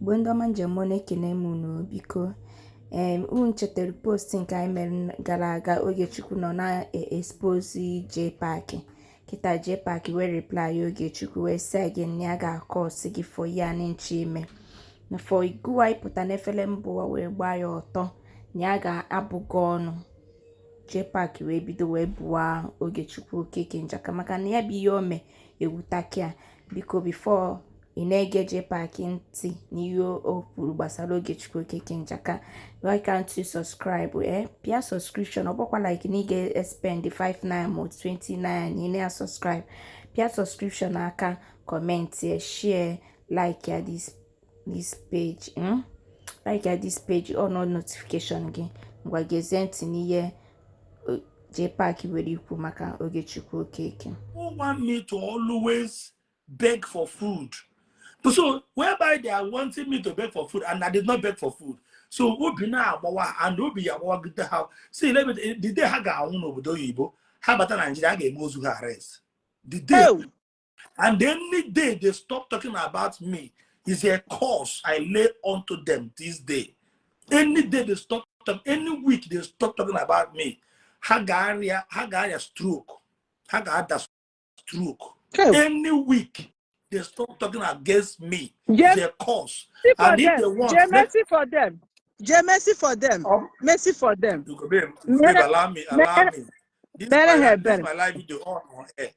Igbo ndị ọma njem ọ na-ekene m unu biko. Unu chetara post nke anyị mere gara aga Ogechukwu nọ na-expose JPAC. Kịta JPAC wee reply Ogechukwu wee sị gị na ya ga-acurse gị for ya na nche ime na for gụwa ịpụta n'efere mba ụwa wee gbaa ya ọtọ na ya ga-abụ gị ọnụ. JPAC wee bido wee bụwa Ogechukwu Okeke Njaka maka na ya bụ ihe o mee ewutaka. Biko, before ị na-ege JPAC ntị n'ihe o kwuru gbasara Ogechukwu Okeke Njaka, why can't you subscribe? Pịa subscription. Ọ bụkwa like na ị ga-spend 5 naira ma 20 naira na ị na-subscribe. Pịa subscription aka, comment, share, like ya this page, Like ya this page, on all notification gị. Ngwa, gezie ntị n'ihe JPAC nwere ikwu maka Ogechukwu Okeke. Who want me to always beg for food. So whereby they are wanting me to beg for food and I did not beg for food. So obi na-agbawa and obi ya agbawagide ha. See, let me, the day ha ga-anwụ n'obodo oyibo, ha bata Nigeria, a ga-eme ozu ha arrest. The day Ew. and any day they stop talking about me is a curse I lay unto them this day. Any day they stop talking, any week they stop talking about me, ha ga-arịa stroke, ha ga-ada stroke. Ew. Any week they stop talking against me Jee is a curse. mercy for And if them. they want, Jee let mercy for them. Jee mercy for them. Mercy for them. You go, babe, babe, Mere allow me, allow mere me. This mere my ha this ebere. my live video on air,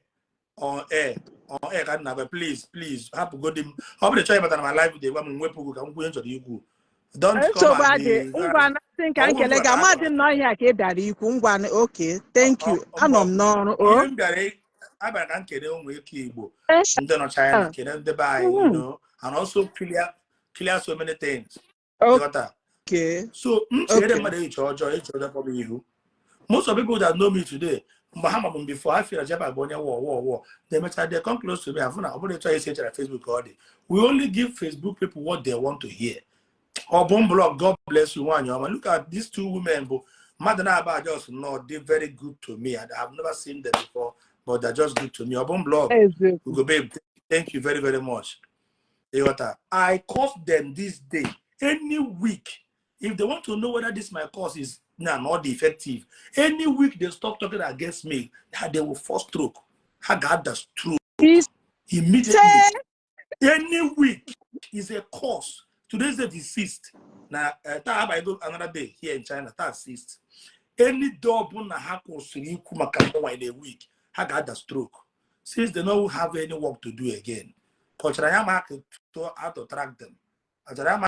on air, on air. Ka nna gwa, please, please, hapụgodi m. Ọ bụrụ na ị chọghị ịbata na my live video, gwa m nwepụ gị ka m kwuo ihe m chọrọ ikwu. Don't come Nsogbu and adị. be Ngwa, na-asị nka ọwụ nkele ngwa gị ka amadị a m n'ọhịa ka ị bịara ikwu. Ngwa, okay, thank you. Anọ m n'ọrụ o. Ihe m bịara, abịara ka m kene ụmụ eke Igbo ndị nọ China, kene ndị be anyị, and also clear so many things. Ịghọta? Okay. So m chere Okay. mmadụ echiche ọjọọ, echiche ọjọọ kpọrọ ihu. Most of people that know me today, mgbe ha mabụ m before, ha feel JPAC bụ onye wọ wọ wọ. They mecha, they come close to me, afụ na ọ bụrụ ịchọ isi echere Facebook ka ọ dị. We only give Facebook people what they want to hear. Ọ bụ blog. God bless you, nwaanyị ọma. Look at these two women bụ mmadụ na-aba just not they very good to me. I've never seen them before, but they're just good to me. Ọ bụ blog. Eziokwu. Ugo babe, thank you very, very much. Ịghọta? I curse them this day. Any week, if they want to know whether this my curse is now not effective, any week they stop talking against me, they will first stroke. Ha ga-ada stroke Ise. immediately. Any week is a curse. Today's the sixth. Now, taa abaghị another day here in China, taa sixth. Any day ọbụla ha kwụsịrị ikwu maka mụnwa in a week, ha ga-ada stroke. Since they don't have any work to do again. Kọchara ya ma to how to track them. Kọchara ya ma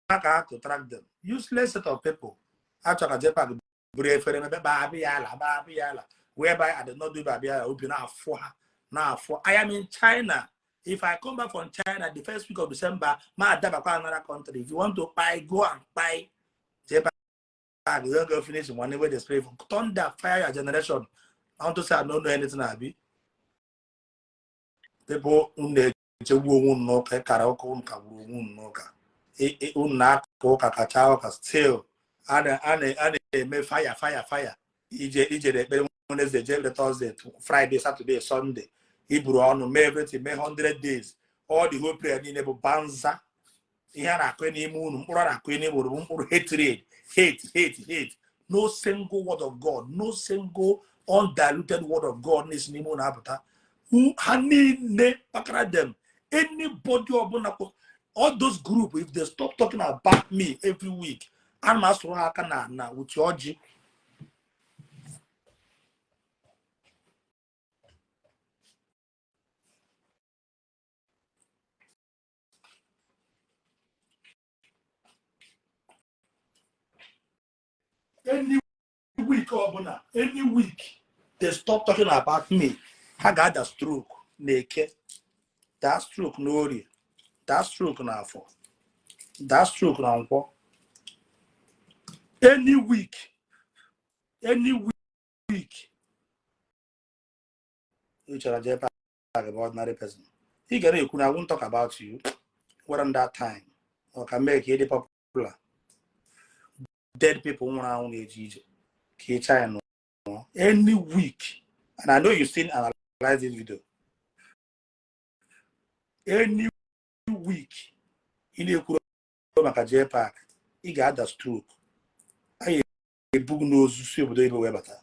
ka how to track them. Useless set of people. Achọ ka JPAC buru efere mebe ba abịa ala ba abịa ala. Whereby I did not do abịa ala, obi na-afụ ha na-afụ. I am in China. If I come back from China the first week of December, ma adabakwa another country. If you want to buy, go and buy. JPAC, you don't go finish money where they spray for thunder, fire your generation. I want to say I don't know anything, Abi. People unu na-echegbu onwe unu n'ụka ịkara ụka unu kagburu onwe unu n'ụka. Unu na-aka ụka kacha ụka still a na-eme fire fire fire. Ije ijere ekpere Wednesday, jee ekpere Thursday, Friday, Saturday, Sunday. Iburu ọnụ mee everything, mee 100 days. All the whole prayer niile bụ banza. Ihe a na-akụ n'ime unu, mkpụrụ a na-akụ n'ime unu bụ mkpụrụ hatred, hate, hate, hate. No single word of God, no single undiluted word of God na-esi n'ime unu apụta. Ha niile kpakara them. Anybody ọbụla all those group, if they stop talking about me every week, ana m asụrụ ha aka na uche ọjị. Any week ọbụla, any week they stop talking about me, ha ga-ada stroke na Eke, daa stroke na Orie, daa stroke na Afọ, daa stroke na Nkwọ. Any week, any week. Ị chọrọ jee park bụ ordinary person, ị ga na-ekwu na I won't talk about you when that time ọ ka mee ka ị dị popular. Dead people nwụrụ anwụ na-eje ije ka ị chaya nụọ. Any week, and I know you've seen analyze this video, any week ị na-ekwuru maka JPAC, ị ga-ada stroke. Anyị ebughị n'ozu si obodo oyibo wee bata.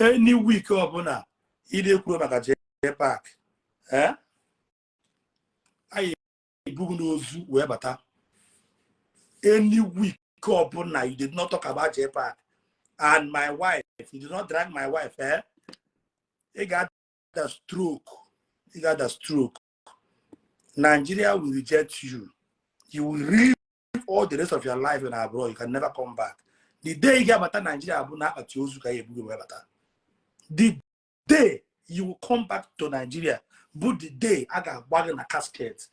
Any week ọbụla ị na-ekwuru maka JPAC, eh, anyị ebughị n'ozu wee bata. Any week ọbụla you did not talk about JPAC and my wife, you did not drag my wife, eh, ị ga-ada stroke. Ị ga-ada stroke. Nigeria will reject you. You will live all the rest of your life in abroad. You can never come back. The day ị ga-abata Nigeria bụ na akpati ozu ka ya ebughị wee bata. The day you will come back to Nigeria bụ the day a ga-agba gị na casket,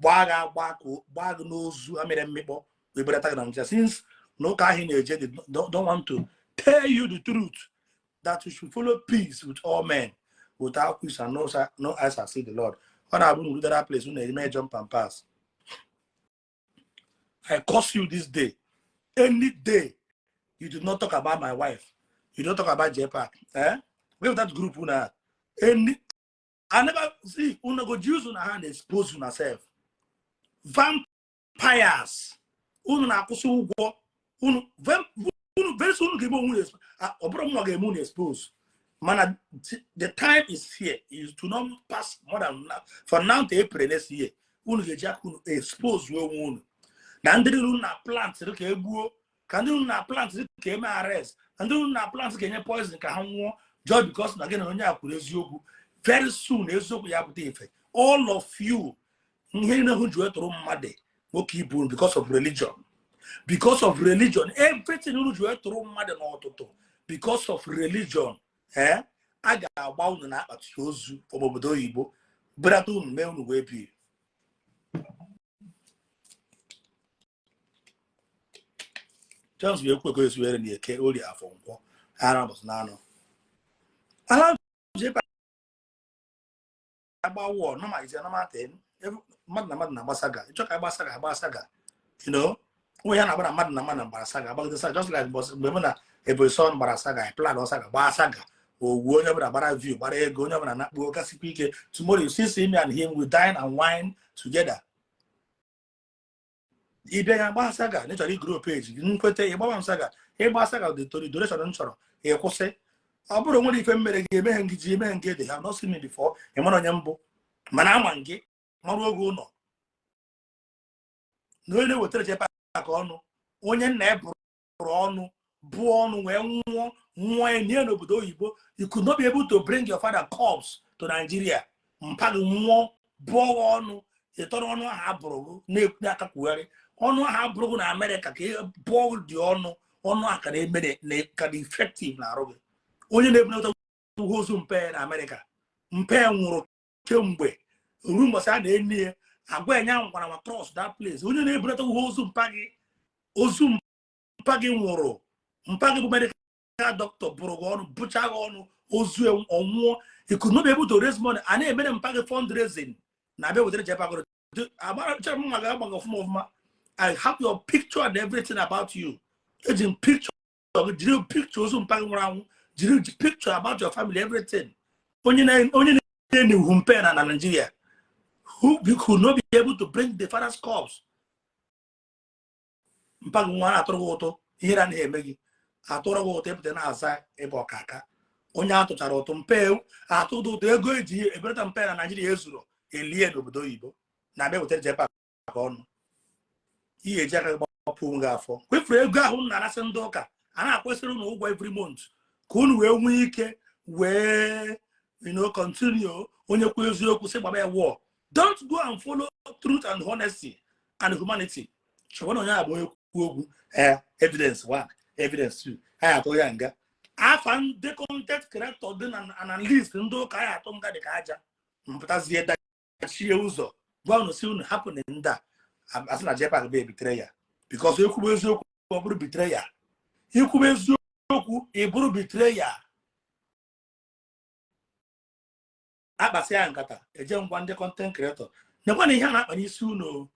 gbaa gị agba ka gbaa gị n'ozu amịrị mmikpọ wee belata gị na Nigeria. Since na ụka ahụ ị na-eje, they don't want to tell you the truth that you should follow peace with all men, without which and no eyes shall see the Lord. Ọ na-abụ na that place unu eme jump and pass. I curse you this day. Any day you did not talk about my wife, you don't talk about JPAC, eh? We have that group una. Any I never see una go use una hand expose una self. Vampires. Unu na-akwụsị ụgwọ. Unu unu very soon ga-eme onwe ọ bụrụ mma ga-eme unu expose. Mana the time is here. Is to not pass more than now. For now to April next year. Unu ga-eji aka unu expose onwe unu. Na ndị unu na plant ka egbuo, ka ndị unu na plant ka eme arrest, na ndị unu na plant ka enye poison ka ha nwụọ, just because na gị na onye a kwuru eziokwu. Very soon eziokwu ya pụta ife. All of you, ihe niile hụ ji wee tụrụ mmadụ nwoke ibu because of religion, because of religion, everything unu ji wee tụrụ mmadụ n'ọtụtụ because of religion, eh, a ga-agba unu na akpati ozu from obodo oyibo belata unu mee unu wee bie. Jones bụ ekwu eko esi were na Eke, Orie, Afọ, Nkwọ, ara mbọsị na anọ ala ji agba wọọ normal is a normal thing. Mmadụ na mmadụ na-agba saga. Ịchọ ka agba saga, agba saga. Onwe ya na-agba na mmadụ na mmadụ gbara saga, agbagide saga, just like mgbe mụ na Ebonyi Son gbara saga, I plan saga, gbaa saga, ogwu onye ọbụla gbara view, gbara ego, onye ọbụla na-akpụ gasikwa ike. Tomorrow you see me and him, we dine and wine together. Ịbịa ya gbaa saga na ịchọrọ igrow page nkwete, ịgbawa m saga, ịgba saga dị tori duration m chọrọ, ịkwụsị. Ọ bụrụ nwere ife mmere gị, emeghe gị ji emeghe gị, they have not seen me before. Ị mara onye mbụ, mana ama gị mara oge ụlọ na onye na-ewetara JPAC ọnụ, onye nna ya bụrụ ọnụ bụọ ọnụ wee nwụọ nwụọ ya nie n'obodo oyibo. You could not be able to bring your father corpse to Nigeria. Mpa gị nwụọ, bụọ ọnụ, ịtọrọ ọnụ ahụ abụrụ gị na-akakwugharị ọnụ ahụ abụrụ gị na Amerịka ka bụọ dị ọnụ ọnụ ahụ ka na-eme ka dị effective na arụ gị. Onye na-ebunata ozu mpe na Amerịka, mpe nwụrụ kemgbe ruo mbọsị a na-eni ya, agwa enya nkwara ma cross that place. Onye na-ebunata ozu mpa gị, ozu mpa gị nwụrụ, mpa gị bụ medical doctor, bụrụ gị ọnụ, bụcha gị ọnụ, ozu ọnwụọ, you could not be able to raise money. A na-emere mpa gị fundraising na abịa wetara JPAC. Chere m nwa ga-agba gị ọfụma ọfụma. I have your picture and everything about you. Eji m picture gị, jiri picture ozu mpa gị nwụrụ anwụ, jiri picture about your family, everything. Onye na-enihu mpe na Nigeria, who could not be able to bring the father's corpse. Mpa gị nwa na-atụrụ gị ụtụ, ihere anaghị eme gị, atụrụ gị ụtụ, ịpụta na-aza ịba ọkaka. Onye atụchara ụtụ, mpe atụdụ ụtụ, ego eji ebelata mpe na Naijiria ezuru elie n'obodo oyibo na-abịa wetara JPAC ọnụ. Ihe eji aka gị gbapụ onwe gị afọ. Kwefuru ego ahụ m na-anasị ndị ụka a na-akwesịrị unu ụgwọ every month ka unu wee nwee ike wee continue. Onye kwu eziokwu sị gbaba ya wụọ. Don't go and follow truth and honesty and humanity. Chọwa na onye a bụ onye kwu okwu, ee, evidence one, evidence two, anyị atụ ya nga. Afa ndị content creator dị na analyst ndị ụka anyị atụ nga dị ka aja mpụtazie dachie ụzọ, gwa unu si unu hapụ na ndị a asị na JPAC bụ ebitere ya, because ekwube eziokwu, ọ bụrụ bitere ya. Ikwube eziokwu, ị bụrụ bitere ya. Akpasị ya nkata, eje ngwa ndị content creator, nekwa na ihe a na-akpa n'isi unu.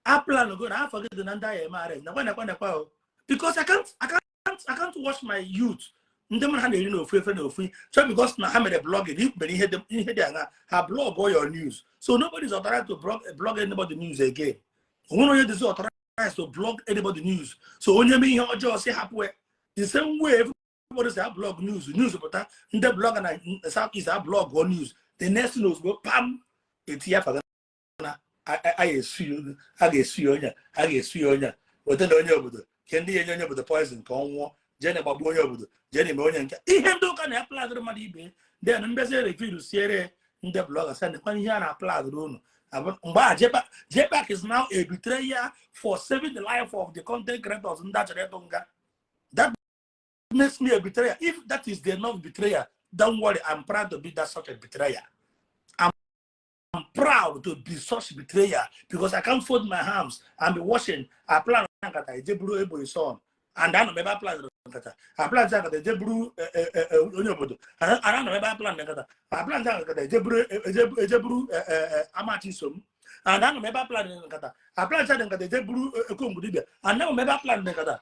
Aplan go na afọ gị dị na ndị agha eme arrest. Nekwa, nekwa, nekwa o, because I can't watch my youth. Ndị mmadụ ha na-eri n'ofu efe na ofu so because na ha mere blogging, i mere ihe dị aṅa ha blog all your news. So nobody is authorized to blog anybody news again. Onwere onye dịzi authorized to blog anybody news. So onye mee ihe ọjọọ, si hapụ ya. The same way everybody say blog news, news pụta, ndị blogger na South East blog or news, the next news go pam, etinye afa na a ga-esu ya, a ga-esu ya onye a, a ga-esu ya onye a, weta na onye obodo ke ndị ya enye onye obodo poison ka ọ nwụọ, jee na gbagbuo onye obodo, jee na eme onye nke ihe ndị ụka na-apladụrụ mmadụ ibe. Then mbezi refill siere ndị blogger sị nekwana ihe a na-apladụrụ unu. Mgbe a JPAC is now a betrayer for saving the life of the content creators ndị a chọrọ ịtụ nga. That makes me a betrayer. If that is the enough betrayer, don't worry, I'm proud to be that such a betrayer. I'm proud to be such betrayer because I can't fold my arms and be watching. I plan nkata eje buru Ebonyi son and anọ m ebe a plan nkata, a plan nkata eje buru onye obodo and anọ m ebe a plan nkata, a plan nkata eje buru Amachi som and anọ m ebe a plan nkata, a plan nkata eje buru Ekongwu dibia and anọ m ebe a plan nkata.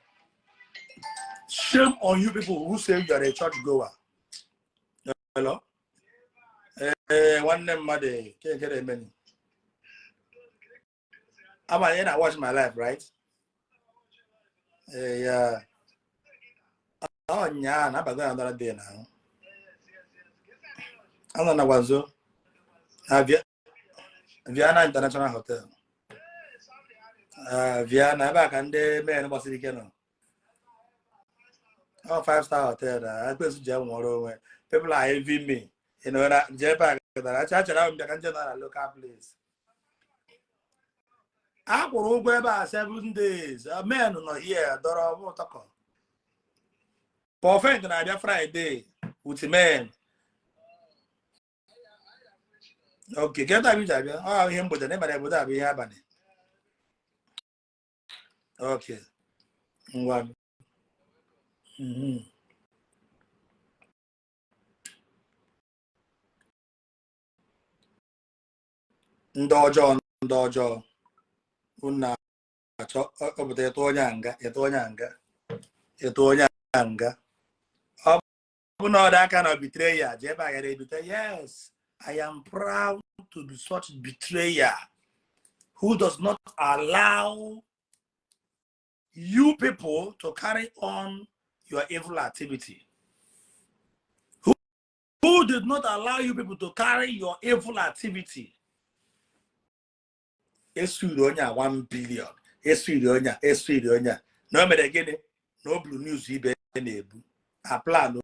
Shame on you people who say you are a church goer. Hello? Ee, nwanne mmadụ ke nke na-eme ama ị na watch my life, right? Ee, ya ọ nyaa na-abago na another day na anọ na Gwanzo na Vienna International Hotel. Ah, Vienna, ebe a ka ndị men gbasiri ike nọ. Ọ five star hotel na ekwensu ji nwụọrọ onwe. People are envy me na nje ebe a gịtara achara m bịa ka nje nọ na local place. A kwụrụ ụgwọ ebe a 7 days. Men nọ here dọrọ ụtọkọ. Perfect na-abịa Friday with men. Okay, get time iji abịa. Ọ ihe mgbede na ịmara obodo a bụ ihe abalị. Okay, ngwa. Ndị ọjọọ, ndị ọjọọ, unu na-achọ ọpụta ịtụ onye a nga, ịtụ onye a nga, ịtụ onye a nga. Ọ bụ na ọ dị aka na betrayer ji ebe a gara ebite. Yes, I am proud to be such betrayer who does not allow you people to carry on your evil activity, who did not allow you people to carry your evil activity. Esuri onye a 1 billion, esuri onye a, esuri onye a na o mere gịnị? Na o buru news ibe na-ebu a plan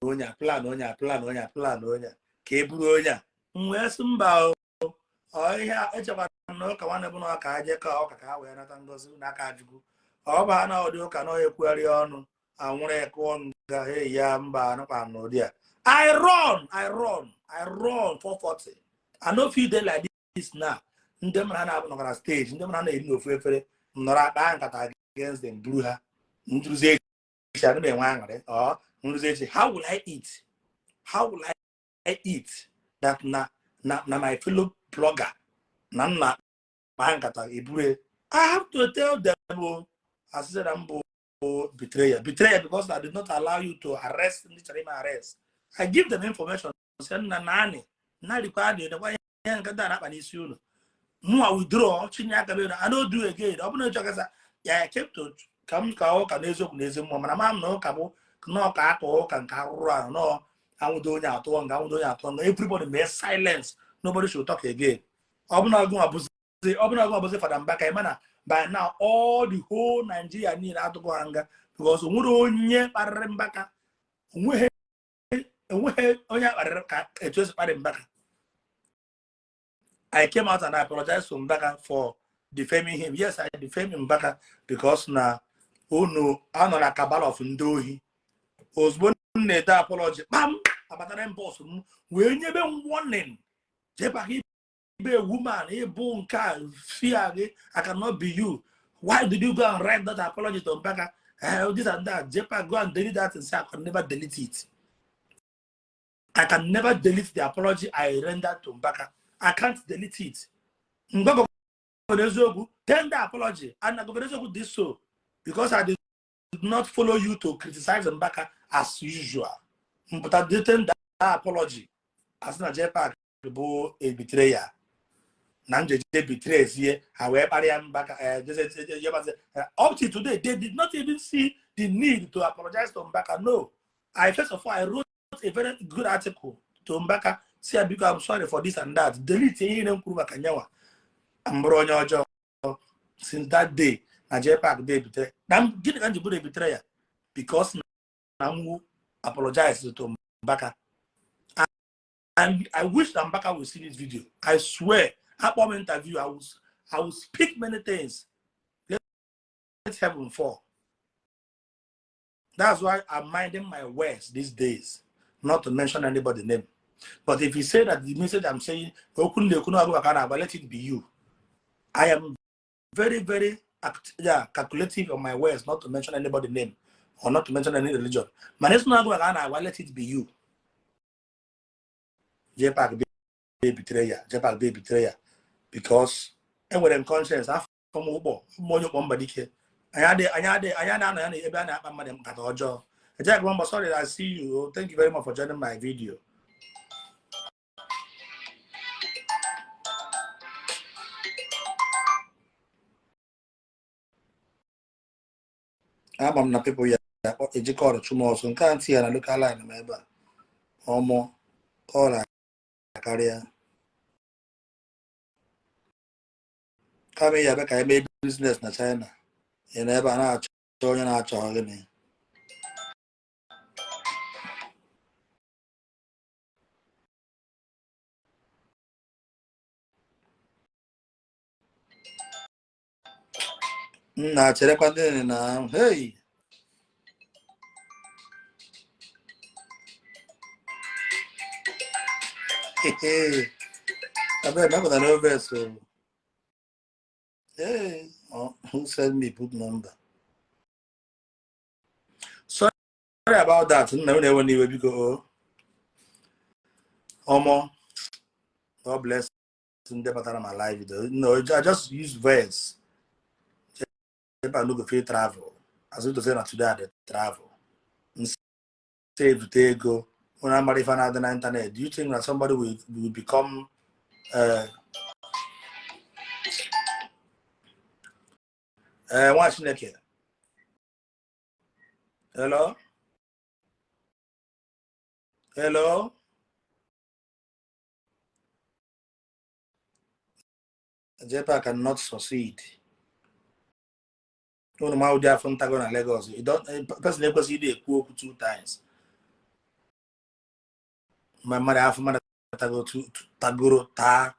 onye a, plan onye a, plan onye a, plan onye a ka e buru onye a. M wee sị mba o, ọ ihe a echekwara m na ụka nwanne bụ na ọka aje ka ọka ka ha wee nata ngozi n'aka Chukwu. Ọ bụ ha na ụdị ụka na onye kwugharị ọnụ anwụrụ ekụọ nga hey ya mba anụkwa n'ụdị a. I run, I run, I run 440. I no fit dey like this now. Ndị mmadụ ha na-abụ nọkara stage, ndị mmadụ ha na-eri n'ofu efere, m nọrọ akpa nkata against them, buru ha nrụzi echi ana m enwe aṅụrị. Ọ nrụzi echi, how will I eat? How will I eat that na my fellow blogger na m na-akpa nkata eburu? I have to tell them o asịsị na mbụ betrayer, betrayer, because I did not allow you to arrest ndị chọrọ ime arrest. I give them information sị nna naanị narikwa adị nekwa ihe nke ndị a na-akpa n'isi unu. Mụnwa withdraw chinye aka m. I no do again. Ọ bụrụ na ịchọ kasa ya kept ka m ka ụka n'eziokwu na ezi mmụọ, mana ma m na ụka bụ nọọ ka aka ụka nke arụrụ ahụ nọọ anwụdo onye atụọ nga, anwụdo onye atụọ nga. Everybody mee silence, nobody should talk again. Ọ bụna agụ abụzi, ọ bụna agụ abụzi Fada Mbaka, ịma na by now all the whole Nigeria niile atụgo ha nga because onwere onye kparịrị Mbaka, onweghị onye akparịrị ka etu esi kparị Mbaka. I came out and I apologized to Mbaka for defaming him. Yes, I defamed Mbaka because na unu anọ na cabal of ndị ohi. Ozugbo m na-ede apology, kpam, abatara boss m wee nyebe m warning. Jebaka ibe woman ịbụ nke a fear gị, I cannot be you. Why did you go and write that apology to Mbaka? This and that. Jepa, go and delete that and say I can never delete it. I can never delete the apology I rendered to Mbaka. I can't delete it. Mgbe Governor Eziokwu tender apology and Governor Eziokwu did so because I did not follow you to criticize Mbaka. As usual, mpụta tender apology, asị na JPAC bụ a betrayer, na njeje betray zie ha wee kparịa Mbaka. Up to today, they did not even see the need to apologize to Mbaka. No, I first of all, I wrote a very good article to Mbaka, say, "Biko, I'm sorry for this and that." Delete ihe m kwuru maka nyanwa mbụrụ onye ọjọọ. Since that day na JPAC dey betray na gịnị ka m ji bụrụ betray ya? Because na m apologize to Mbaka, and I wish that Mbaka will see this video. I swear, akpọ m interview, I will speak many things. Let heaven fall. That's why I'm minding my words these days, not to mention anybody name. But if you say that the message I'm saying, let it be you. I am very, very, yeah, calculative on my words, not to mention anybody name or not to mention any religion. Let it be you. JPAC be betrayer, JPAC be betrayer, because enwere m conscience. Afọ m ụkpọ m onye ụkpọ mba dike. Anyị adị na-anọ ya na ebe a na-akpa mmadụ nkata ọjọọ. Jack Wamba, sorry, I see you. Thank you very much for joining my video. Ama m na people ya ejikọ ọrụ chụmọsọ nke a ntị ya na local line m ebe a ọmụ kọla karịa kama ya bịa ka anyị mee business na China. Ị na ebe a na-achọ onye na-achọ gịnị? Nna, cherekwa ndị na hey. Hey, abeg, make una no vex o. Hey, oh, who send me put number? Sorry about that. Nna, unu ewe n'iwe, biko o. Omo, God bless ndị batara my live video. No, I just use verse. If I no go fit travel, as if to say na today I dey travel. Save ego. When I'm if I na internet, do you think that somebody will become nwa Chineke? Hello? Hello? JPAC cannot succeed. Unu ma ụdị afọ ntago na Lagos. You don't, person ekwesịghị ịdị ekwu okwu two times. Ma mmadụ afọ mmadụ tago tagoro taa.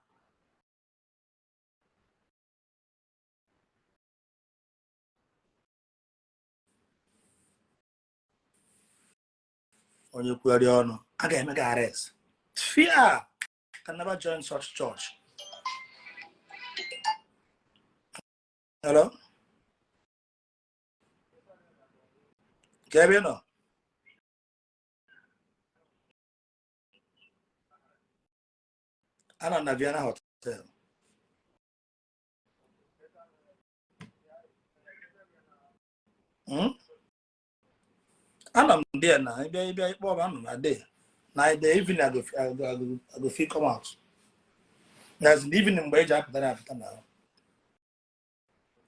Onye kwugharị ọnụ, a ga-eme gị arrest. Fear can never join such church. Hello? Ka ebe ị nọ? Anọ m na Vienna Hotel. Anọ m there na ịbịa ịbịa ịkpọ m, anọ m na there. Na the evening I go fit come out. That's in the evening mgbe eji apụta na apụta na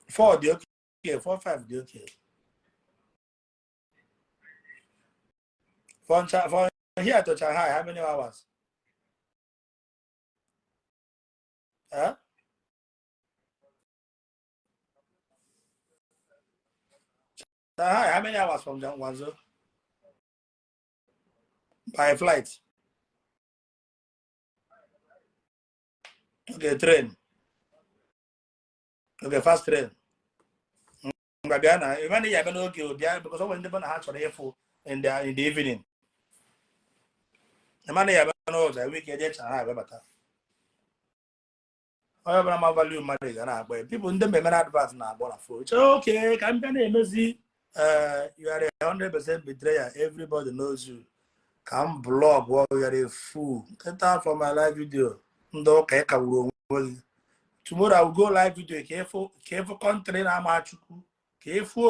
4 dị okay, 4 5 dị okay. From here to Shanghai, how many hours? Huh? Shanghai, how many hours from Guangzhou? By flight. Okay, train. Okay, fast train. Ngwa, bịa na ebe na ya ebe n'oge o, bịa because ọ nwere ndị bụ na ha chọrọ ịfụ in the evening. Ebe na ya ebe n'ụzọ enwe ike jee Shanghai webata. Onye ọbụla ma value mmadụ ga na-akpọ ya. People ndị mmemme na advert na-akpọ na phone. Chee, okay, ka m bịa na-emezi. You are a 100% betrayer. Everybody knows you. Ka m blog, well, you are a fool. Get out from my live video. Ndị ụka ịkagburu onwe gị. Tomorrow I will go live video ka ịfụ country na-ama Chukwu, ka ịfụ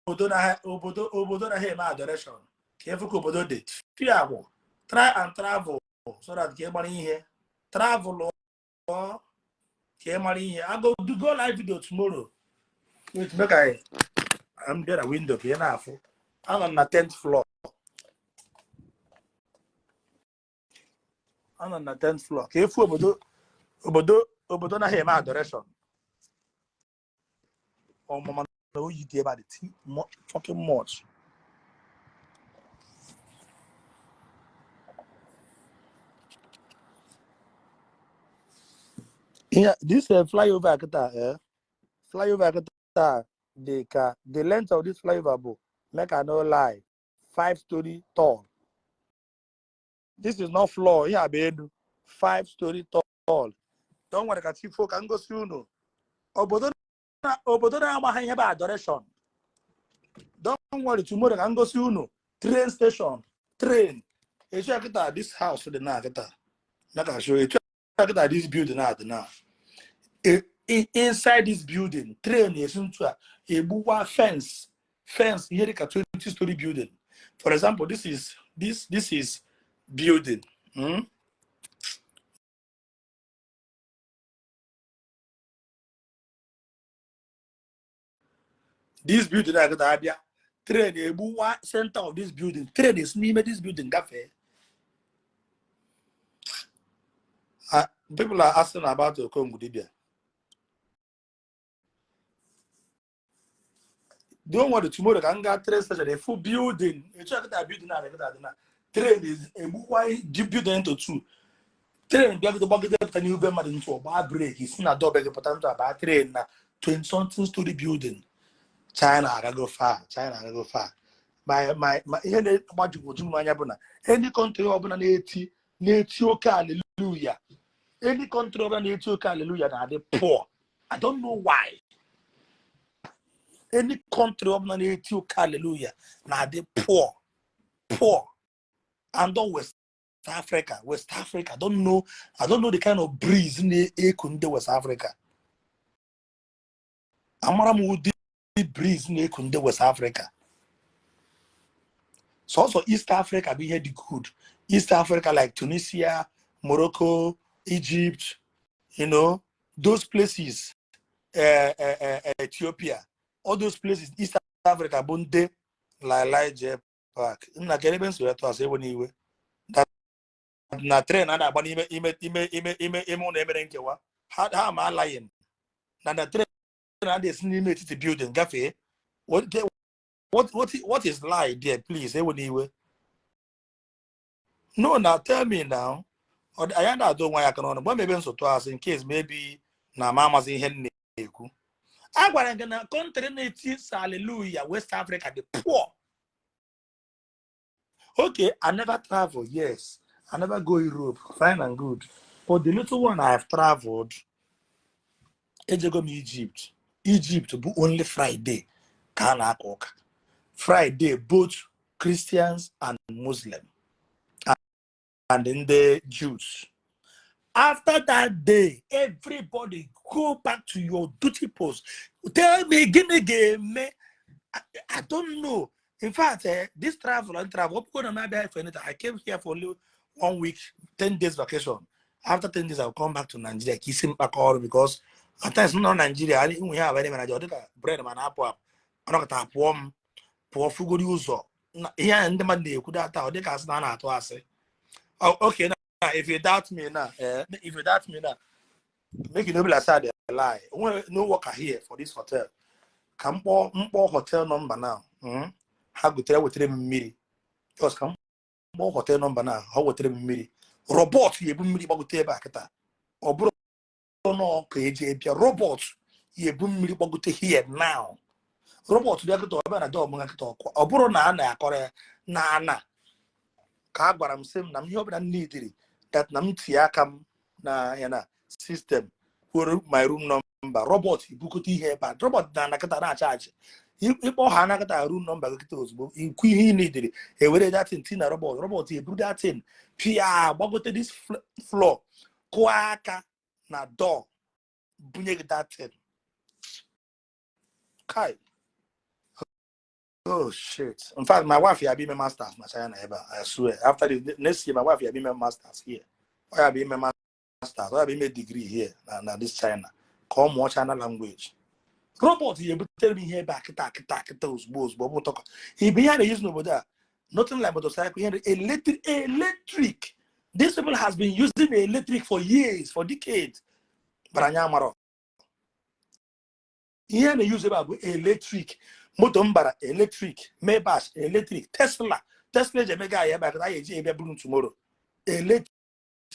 obodo na obodo na ha eme adoration, ka Ka efu ka obodo dị. Fiagwụ. Try and travel so that ka ị mara ihe. Travel ka ị mara ihe. I go do go live video tomorrow. Wait, make I I'm there a window ka ị na-afụ. Anọ m na 10th floor. Anọ m na 10th floor. Ka efu obodo obodo obodo naghị eme adoration. Ọmụma na oyi dị ebe a dị too fucking much. Yeah, this flyover kịta, flyover kịta dị ka the length of this flyover bụ, make I no lie, 5-story tall. This is not floor, ihe a bụ elu, 5-story tall. Don't worry, ka chi fo ka m gosi unu. Obodo na obodo na-amaghị ihe bụ adoration. Don't worry, tomorrow ka m gosi unu train station, train. Etu a kịta this house dị na kịta. Make I show you. Etu a kịta this building na dị na. Inside this building, train esi ntu a egbuwa fence, fence ihe dịka 20-story building. For example, this is building. This building a kịta abịa, train egbuwa center of this building, train esi n'ime this building gafee. People are asking about Okongwu Dibia. Don't worry, tomorrow ka m gaa train station, a full building. Etu a kịta building a kịta dị na train is egbuwa the building into two. Train bịagide gbagide pụta n'ihu be mmadụ ntụ ọgba breki si na dọbe gị pụta ntụ aba train na 20 something story building. China agago far, China agago far. My ihe na-agbajugwoju m anya bụ na any country ọbụla na-eti na-eti oke hallelujah, any country ọbụla na-eti oke hallelujah na-adị poor. I don't know why. Any country ọbụla na-eti oke hallelujah na-adị poor, poor. And don't West Africa, West Africa, I don't know the kind of breeze na-eku ndị West Africa. Amara m ụdị breeze na-eku ndị West Africa. Sọsọ East Africa bụ ihe dị good. East Africa like Tunisia, Morocco, Egypt, you know, those places, Ethiopia, all those places, East Africa bụ ndị Lalai Park. Nna kedu ebe nso ya tụ asị ewe n'iwe. Na train a na-agba n'ime ime ime ime ime ime ụlọ emere nkewa. Ha ma alaghị na na train a na-esi n'ime etiti building gafee. What is lie there, please? Ewe n'iwe. No, now tell me now. Anyị na-adọ onwe ya aka n'ọnụ. Gwa m ebe nsụtụ asị in case maybe na ma amazi ihe m na-ekwu. A gwara gị na country na-eti hallelujah West Africa the poor. Okay, I never travel, yes. I never go Europe, fine and good. But the little one I have traveled, ejego m Egypt. Egypt bụ only Friday ka a na-aka ụka. Friday, both Christians and Muslim and ndị Jews. After that day, everybody go back to your duty post. Tell me, gịnị ga-eme? I don't know. In fact, this travel and travel, I came here for only 1 week, 10 days vacation. After 10 days, I'll come back to Nigeria. Kissing back all because at times not Nigeria. I didn't have any manager. Bread man up up. I don't get up. Pụọ fugori ụzọ. Ihe ndị mmadụ na-ekwu data ọ dịka asị na a na-atụ asị. Okay, now if you doubt me now, if you doubt me now, make you no be like say I dey lie. No worker here for this hotel. Ka m kpọọ hotel number now. Ha gotere wetere m mmiri. Just ka m kpọọ hotel number now, ha wetere m mmiri. Robot ya ebu mmiri gbagote ebe a kịta. Ọ bụrụ nọ ka eji bịa robot ya ebu mmiri gbagote here now. Robot bịa kịta ọbịa na dọọ m kịta ọkwa. Ọ bụrụ na a na-akọrọ ya na ana ka a gwara m sị m na m ihe ọbụla m nidiri that na m tinye aka m na ya na system kwuru my room number. Robot ebukọta ihe ebe a. Robot na anakịta na-achaji ịkpọ ha anakịta room number gị kịta ozugbo ikwu ihe ị nidiri ewere datin ti na robot. Robot eburu datin pịa gbagote this floor kụọ aka na door bunye gị datin. Kai Oh shit. In fact, my wife ya be ime masters na China ebe a. I swear. After the next year, my wife ya be ime masters here. Ọ ya be ime masters, ọ ya be ime degree here na this China. Ka ọ mụọ China language. Robot ya ebutere m ihe ebe a kịta kịta kịta, ozugbo ozugbo. Ọ bụ ụtọkọ. Ibe ihe a na-use n'obodo a, nothing like motorcycle, ihe electric, electric. These people has been using electric for years, for decades. But anyị amarọ. Ihe a na-use ebe a bụ electric. Moto mbara electric, Maybach electric, Tesla. Tesla eji emega anyị ebe a kịta, anyị eji ebe buru tomorrow. Electric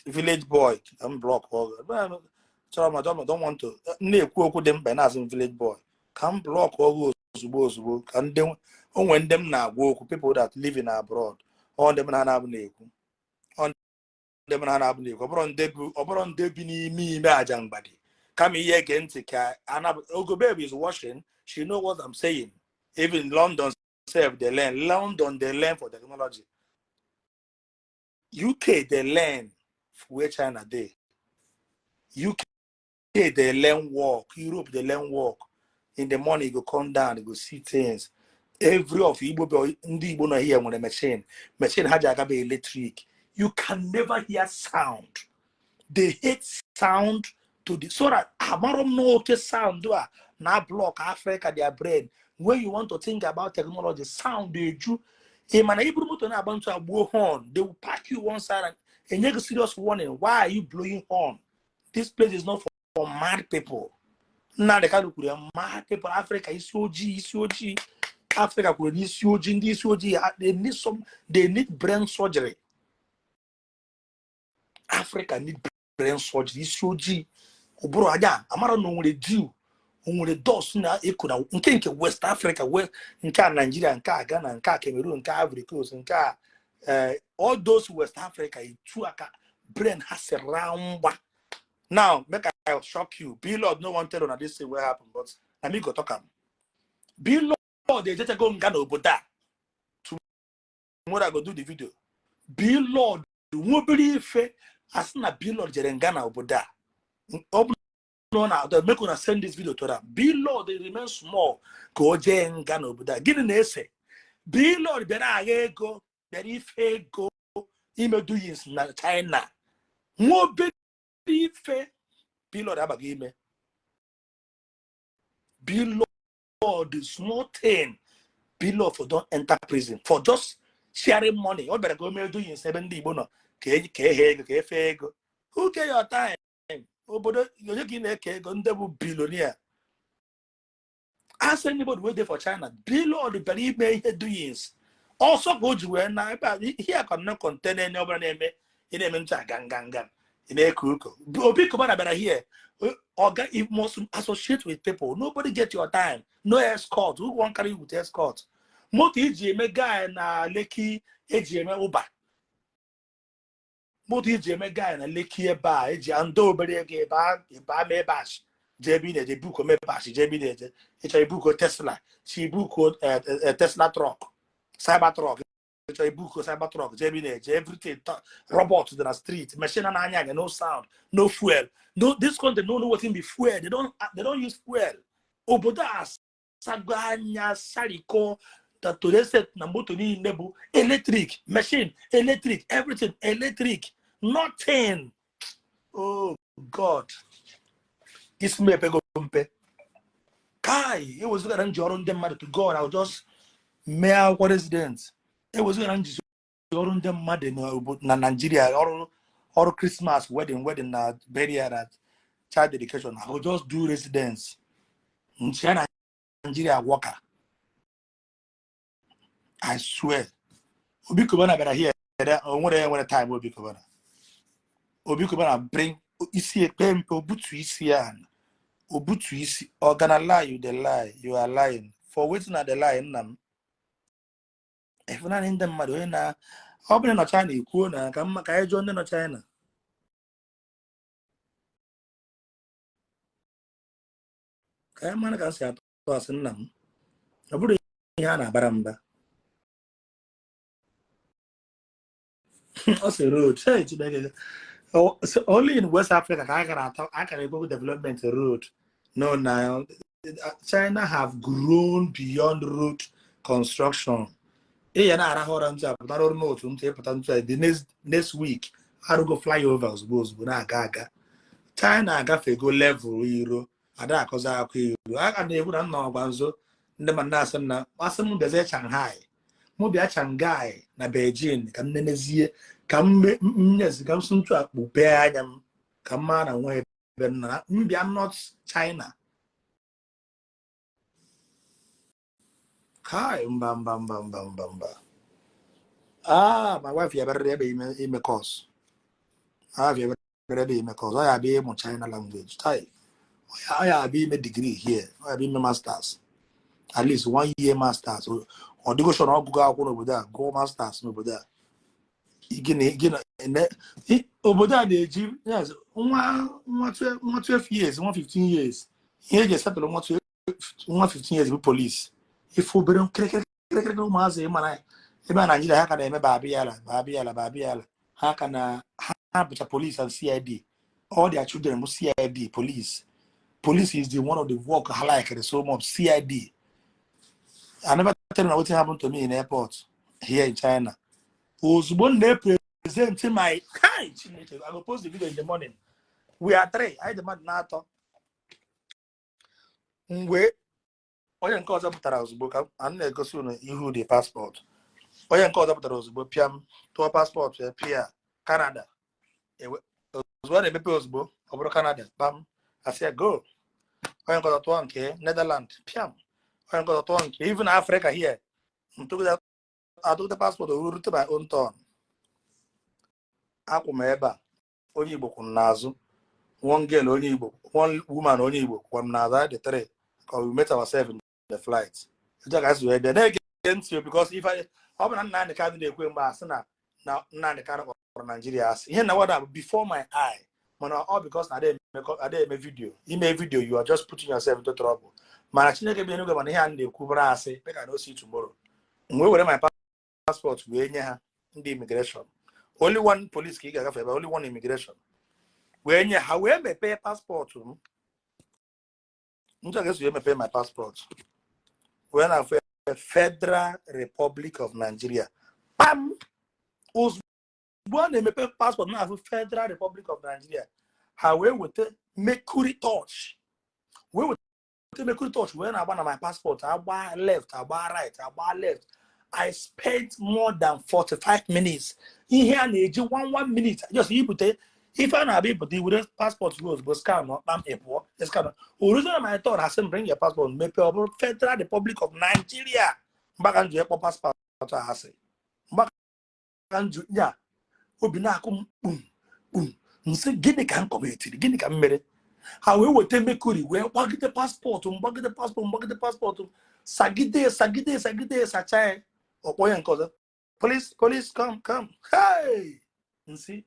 village boy, I'm block. Chọrọ m, don't want to na-ekwu okwu dị mkpa na-asị m village boy. Ka m block ọgụ ozugbo ozugbo, ka ndị onwe ndị m na-agwa okwu, people that live in abroad. Ọ ndị m na na-abụ na-ekwu. Ọ ndị m na na-abụ na-ekwu. Ọ bụrụ ndị bi n'ime ime aja mgbadi. Kama ihe ege ntị ka Ogo baby is watching, she know what I'm saying. Even London sef dey learn. London dey learn for technology. UK dey learn where China dey. UK dey learn work. Europe dey learn work. In the morning, you go come down, you go see things. Every of Igbo ndị Igbo nọ here nwere machine. Machine ha ji agaba electric. You can never hear sound. They hate sound to the so that amaro m n'oke sound a na block Africa their brain. When you want to think about technology, sound eju. Ị mana iburu moto na-agba ntụ agbuo horn, they will park you one side and enye gị serious warning. Why are you blowing horn? This place is not for mad people. Nnamdi Kanu kwuru ya, mad people, Africa, isi ojii, isi ojii. Africa kwuru na isi ojii, ndị isi ojii, they need brain surgery. Africa need brain surgery. Isi ojii, ụbụrụ aja amara na o nwere dew, o nwere dust na-eko na nke West Africa, West nke a Nigeria, nke a Ghana, nke a Cameroon, nke a Ivory Coast, nke a all those West Africa etu aka brain ha si raa mgba. Now make I shock you. Blord no wan tell una this thing wey happen, but na me go talk am. Blord ejechego nga n'obodo a. Tomorrow I go do the video. Blord nwa obere ife asị na Blord jere nga na obodo a. Ọ bụ na ọ na make una send this video to them. Blord remain small ka o jee nga n'obodo a. Gịnị na-ese? Blord bịara agha ego, bịara ife ego ime doings na China. Nwa obere ife, Blord abaghị ime. Blord, small thing, Blord for don enter prison for just sharing money. Ọ bịara ka o mee doings ebe ndị Igbo nọ, ka ehe ego, ka efe ego. Who get your time? Obodo onye ka ị na-eke ego? Ndị bụ billionaire. Ask anybody wey dey for China. Blord bịara ime ihe doings ọsọ ka o ji wee na ebe a. Ihe a na contain onye ọbụla na-eme, ị na-eme ntụ aga nganga, ị na-eke uko. Obi Cubana bịara here. Oga, you must associate with people. Nobody get your time. No escort. Who wan carry you with escort? Moto iji eme guy na Lekki, eji eme Uber. Moto iji eme guy na Lekki ebe a, eji ndị obere ego ebe a ebe a Maybach jee ebe ị na-eje. Buko Maybach jee ebe ị na-eje. Ịchọ ibuko Tesla, chi ibuko Tesla truck, Cyber truck. Ịchọ ibuko Cyber truck jee ebe ị na-eje. Everything robot dị na street, machine na-anya anya, no sound, no fuel, no. This country no know wetin be fuel. They don't use fuel. Obodo a asago anya sariko that today set na moto niile bụ electric machine, electric everything, electric nothing. Oh God, isi m epego mpe. Kai, ewezugara m ji ọrụ ndị mmadụ, to God, I will just mee akwụkwọ resident. Ewezugara m jizi ọrụ ndị mmadụ na Nigeria, ọrụ Christmas, wedding na burial na child dedication, I will just do residence nchia na Nigeria worker. I swear. Obi Cubana bịara here, o nwere time. Obi Cubana, Obi Cubana bring isi ekpe mpe, obutu isi ya, obutu isi. Ọ gonna lie, you dey lie, you are lying for wetin na the lie. Nna m, ịfụnanya ndị mmadụ, onye na ọ bụrụ na nọ China ekwuo na ka mma ka anyị jụọ ndị nọ China ka anyị mara ka m si atụ asị. Nna m, ọ bụrụ ihe a na-abara mba, ọ sị road. Hey, Chineke. So only in West Africa ka a gara atọ akara ego development road. No, na China have grown beyond road. Construction. Ị ya na-arahụ ụra ntụ a pụtara ọrụ n'otu ntụ ịpụta ntụ a, the next week arụgo flyover ozugbo ozugbo na-aga aga. China agafego level iro ada akọzi akụ iro a na-ekwu na nna ọgwa nzo ndị ma na-asị m na asị m bịazie Shanghai, mụ bịa Shanghai na Beijing ka m nenezie, ka m nyezi, ka m si ntụ akpụ pee anya m ka m maa na nwa ebe m na m bịa North China. Kai, mba, mba, mba, mba, mba, mba. Ah, my wife ya bịara ebe ime course. My wife ya bịara ebe ime course. Ọ ya abịa ịmụ China language. Tai. Ọ ya abịa ime degree here. Ọ ya abịa ime masters. At least one year masters. Ọ dịgo sure na ọ gụgo akwụkwọ n'obodo a, gụọ masters n'obodo a. Gịnị gịnị obodo a na-eji, yes, nwa 12, nwa 12 years, nwa 15 years. Ihe eji esetụlụ nwa 12, nwa 15 years bụ police. Ife obere kịrịkịrịkịrịkịrị ụmụazị mara ebe a Naijiria ha ka na-eme babiyala babiyala babiyala, ha ka na ha bụcha police and CID. All their children bụ CID, police. Police is the one of the work ha like so much. CID. I never tell you wetin happen to me in airport here in China. Ozugbo m na-epresent my kai Chineke, I go post the video in the morning. We are three, anyị dị mmadụ na-atọ. Mgbe onye nke ọzọ pụtara ozugbo ka m na-egosi unu ihu the passport, onye nke ọzọ pụtara ozugbo, pịa m tụọ passport ya, pịa Canada. Ozugbo a na-emepe, ozugbo ọ bụrụ Canada, kpam, asị ya go. Onye nke ọzọ tụọ nke Netherland, pịam. Onye nke ọzọ tụọ nke even Africa here. Ntụgide atụgide passport rute my own turn, akwụ m ebe a, onye Igbo kwụ m n'azụ, one girl onye Igbo, one woman onye Igbo kwụ m n'azụ. Anyị dị three ka we met ourselves in the flight. Etu a ka anyị si wee bịa na-ege ntị o, because if I ọ bụ na Nnamdị Kanụ na-ekwe mgbe asị na Nnamdị Kanụ kpọrọ Naijiria asị, ihe na wada bụ before my eye, mana ọ because na ada eme video. Ime video, you are just putting yourself into trouble. Mana Chineke bi n'eluigwe, mana ihe a na-ekwu bụrụ asị, make I no see tomorrow. M wee were my passport wee nye ha ndị immigration. Only one police ka ị ga-agafe ebe, only one immigration. Wee nye ha, wee mepee passport m. Ntụ a ga-esi wee mepee my passport wee na-afụ ya, Federal Republic of Nigeria. Pam! Ozugbo a na-emepe passport na-afụ Federal Republic of Nigeria, ha wee weta mercury torch, wee weta mercury torch wee na-agba na my passport, agba left, agba right, agba left. I spent more than 45 minutes. Ihe a na-eji one one minute just ibute ife a na-abịa ibute iwere passport gị ozugbo, scan, kpam, ị pụọ. Scan original. My turn, ha sị m, "Bring your passport." Mepee, ọ bụrụ Federal Republic of Nigeria. Mgbaka nju ịkpọ passport a asị, mgbaka nju ya, obi na-akụ m kpum kpum. Nsị, gịnị ka m kọmetiri? Gịnị ka m mere? Ha wee weta mercury wee gbagide passport m, gbagide passport m, gbagide passport m, sagide, sagide, sagide, sacha ya. Ọkpọ ya nke ọzọ, "Police, police, come, come." Hey, nsị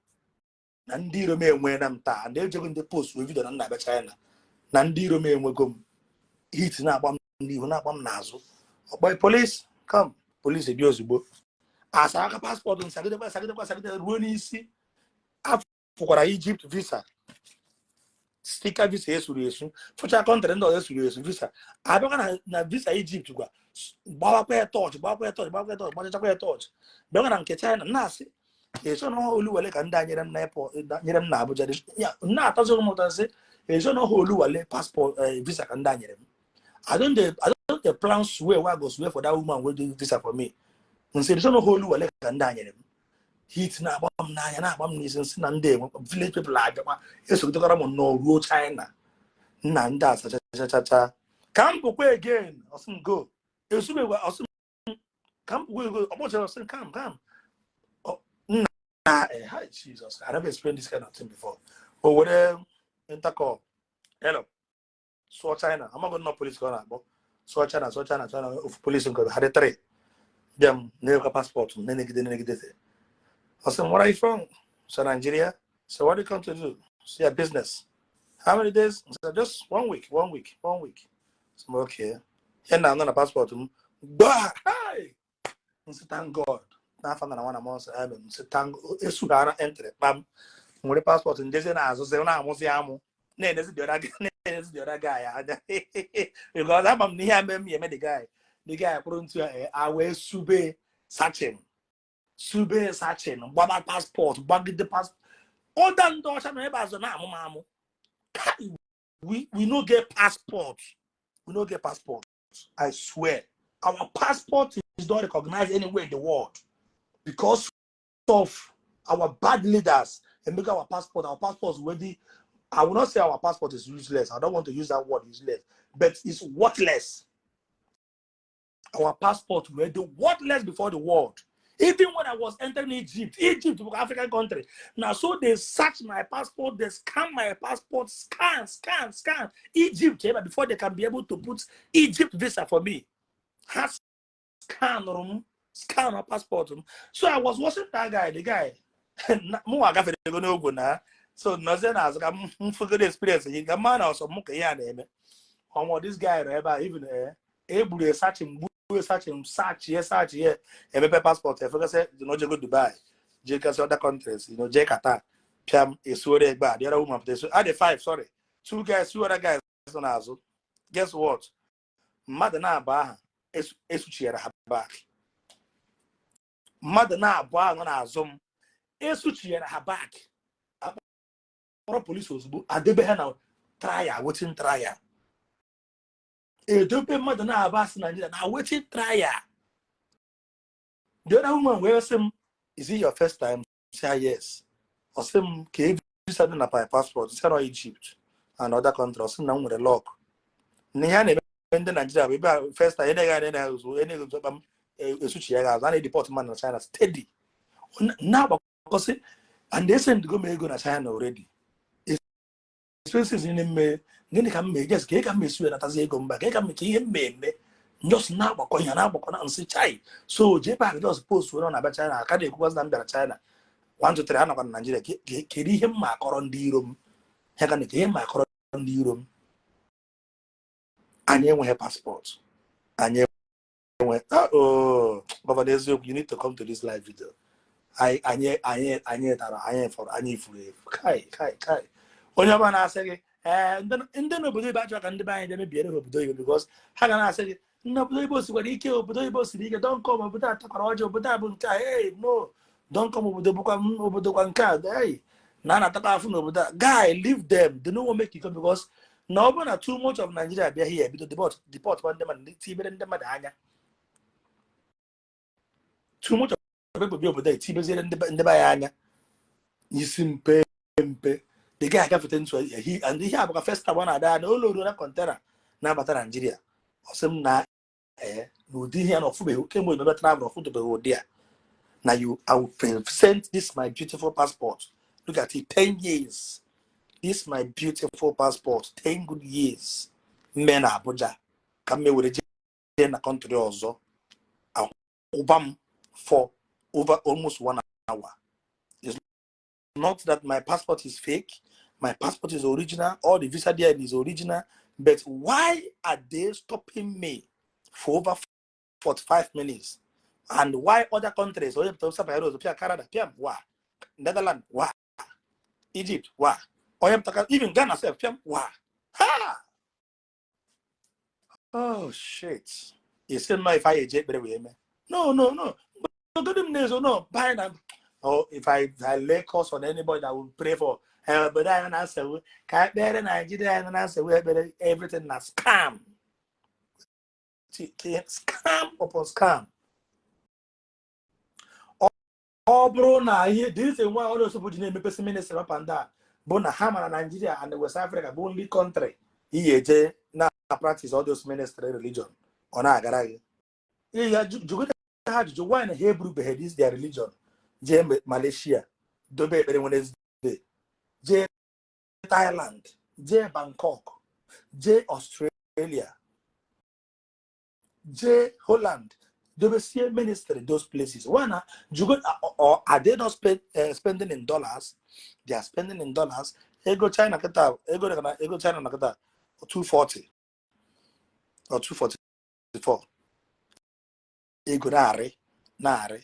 na ndị iro m enwe na m taa. Ndị ejego ndị post wee video na nna abịa China na ndị iro m enwego m. Heat na-agba m n'ihu, na-agba m n'azụ. Ọkpọ, "Police, come." Police bịa ozugbo, asa aka passport m, sagidekwa, sagidekwa, sagide ruo n'isi. Afụkwara Egypt visa, sticker visa esuru esu, fụcha country ndị ọzọ esuru esu visa. Abịakwa na visa Egypt gwa, gbawakwa ya torch, gbawakwa ya torch, gbawakwa ya torch, gbachachakwa ya torch. Bịakwa na nke China, na-asị eso na Oluwale ka ndị a nyere m na airport, nyere m na Abuja ya, na-atọzi m ụtọ. Nsị eso na Oluwale passport, visa ka ndị a nyere m. I don't dey plan swear wey I go swear for that woman wey do visa for me. Nsị eso na Oluwale ka ndị a nyere m. Heat na-agba m n'anya, na-agba m n'isi. Nsị na ndị enwe village people abịakwa esogidekwara m nnọọ ruo China. Nna, ndị a sachachacha ka m bụkwa again. Ọsị m go esubekwa, ọsị m ka m bụkwa ego ọkpọchara, ọsị m kam kam. Nna, hi Jesus, I never experienced this kind of thing before. O were intercom, "Hello," sụọ China. Amaghị nnọọ police ka ọ na-akpọ. Sụọ China, sụọ China, China. Ofu police nke ha dị three bịa m na-ewekwa passport m, na-enegide, nenegide. Ọ sị m, "Where are you from?" So, "Nigeria." "So what do you come to do?" "So, yeah, business." "How many days?" I said, "Just one week, one week, one week." So, "Okay." Here now, na passport m. Gbaa! Hey! Nsị, thank God. N'afọ na nwa na mmụọ nsọ, amen. Nsị, thank esughara entry kpam. Nwere passport njezi na-azụzi na-amụzi amụ, na-enezi the other guy, na-enezi the other guy anya, because ama m na ihe a mee m ya eme the guy. The guy kwụrụ ntu ya, a wee sube searching, sube searching, gbaba passport, gbagide passport. Ọda ndị ọcha nọ ebe azụ na-amụ m amụ. Kai, we no get passport. We no get passport. I swear. Our passport is not recognized anywhere in the world because of our bad leaders and make our passport, our passport is ready. I will not say our passport is useless. I don't want to use that word useless, but it's worthless. Our passport were the worthless before the world. Even when I was entering Egypt, Egypt was African country. Now, so they search my passport, they scan my passport, scan, scan, scan. Egypt, before they can be able to put Egypt visa for me. Has scan room, scan my passport. So I was watching that guy, the guy. Mụ agafere ego n'ogwe na so nọzie n'azụ ka m fụgoro experience gị ka mma na ọsọ mụ ka ihe a na-eme. Ọmọ, this guy nọ ebe a, even egburu searching, gbuo searching, search ye, search ye, emepe passport, efegasị na ojego Dubai, jee gasị other countries, jee Qatar, pịam esuore egbe a. The other woman pụta esu adị five, sorry, two guys, two other guys nọ n'azụ. Guess what? Mmadụ na-abụ aha esuchiere ha back. Mmadụ na-abụ ahụ nọ n'azụ m, esuchiere ha back. Akpọrọ polisi ozugbo, adebe ha na trial, waiting trial. Edobe mmadụ na-abụ asị Naijiria na waiting trial. The other woman wee sị m, "Is it your first time?" Say yes. Ọ sị m ka e visa dị na my passport. Sị na Egypt and other countries. Ọ sị na m nwere luck na ihe a na-eme ndị Naijiria bụ ebe a first time enyeghị anya na ụzọ enyeghị ụzọ kpam esuchi ya azụ. A na-edeport mmadụ na China steady na-agbakọsị and they send go m ego na China already, expenses niile mme. Gịnị ka m mee? Yes, ka m esi wee natazi ego mba ka m ka ihe m eme just na-agbakọ ihe na-agbakọ na nsị chai. So JPAC just post were na-abịa China, aka na-ekwukwazi na m bịara China 1 2 3, anọkwa na Naijiria. Kedu ihe m ma akọrọ ndị iro m? Ya ka na ihe m ma akọrọ ndị iro m. Anyị enweghị passport, anyị enwe. Oh, Governor eziokwu, you need to come to this live video. Anyị tara, anyị fọrọ, anyị furu efu. Kai kai kai, onye ọbụla na-asị gị, ee, ndị n'obodo oyibo achọrọ ka ndị be anyị bịa mebiere ha obodo oyibo, because ha ga na-asị gị ndị obodo oyibo sikwara ike, obodo oyibo siri ike, don't come, obodo a takwara ọjọọ, obodo a bụ nke a, hey, no, don't come, obodo bụkwa obodo kwa nke a, hey, na a na-atakwa afụ n'obodo a. Guy, leave them. They no wan make you come because na ọ bụrụ na too much of Nigeria bịa here, bido deport kwa ndị mmadụ, tibere ndị mmadụ anya. Too much of people bi obodo a, etibeziere ndị be anyị anya isi mpe mpe. The guy agafete ntụ ehi and ihe a bụkwa first time ọ na-ada na ụlọ ruo na container na-abata Naijiria. Ọ sị m na ee, na ụdị ihe ya na ọfụbeghị kemgbe ebe travel, ọfụtụbeghị ụdị a. Na you, I will present this my beautiful passport. Look at it, 10 years. This my beautiful passport, 10 good years mme na Abuja ka m were jee na country ọzọ, akwụba m for over almost one hour. It's not that my passport is fake. My passport is original. All the visa there is original. But why are they stopping me for over 45 minutes? And why other countries, Canada, why? Netherlands, why? Egypt, why? Even Ghana, self, why? Ha! Oh shit. You still know if I eject No, no, no. No, buy oh, if I lay curse on anybody that will pray for obodo anyị na nsogbu ka ekpere Naijiria anyị na nsogbu, ekpere everything na scam, scam upon scam. Ọ bụrụ na ihe dị nwa ọrụ osogbu ji na-emepesi ministry up and down bụ na ha mara Nigeria and West Africa bụ only country iyi eje na practice all those ministry religion, ọ na-agara gị ya. Jụgote ha ajụjụ, why na ha eburubeghị this their religion jee Malaysia dobe ekpere Wednesday, jee Thailand, jee Bangkok, jee Australia, jee Holland, dobesie ministry those places? Why na jugo or are they not spending in dollars? They are spending in dollars. Ego China kịta, ego na ego China na kịta 240 or 244, ego na-arị na-arị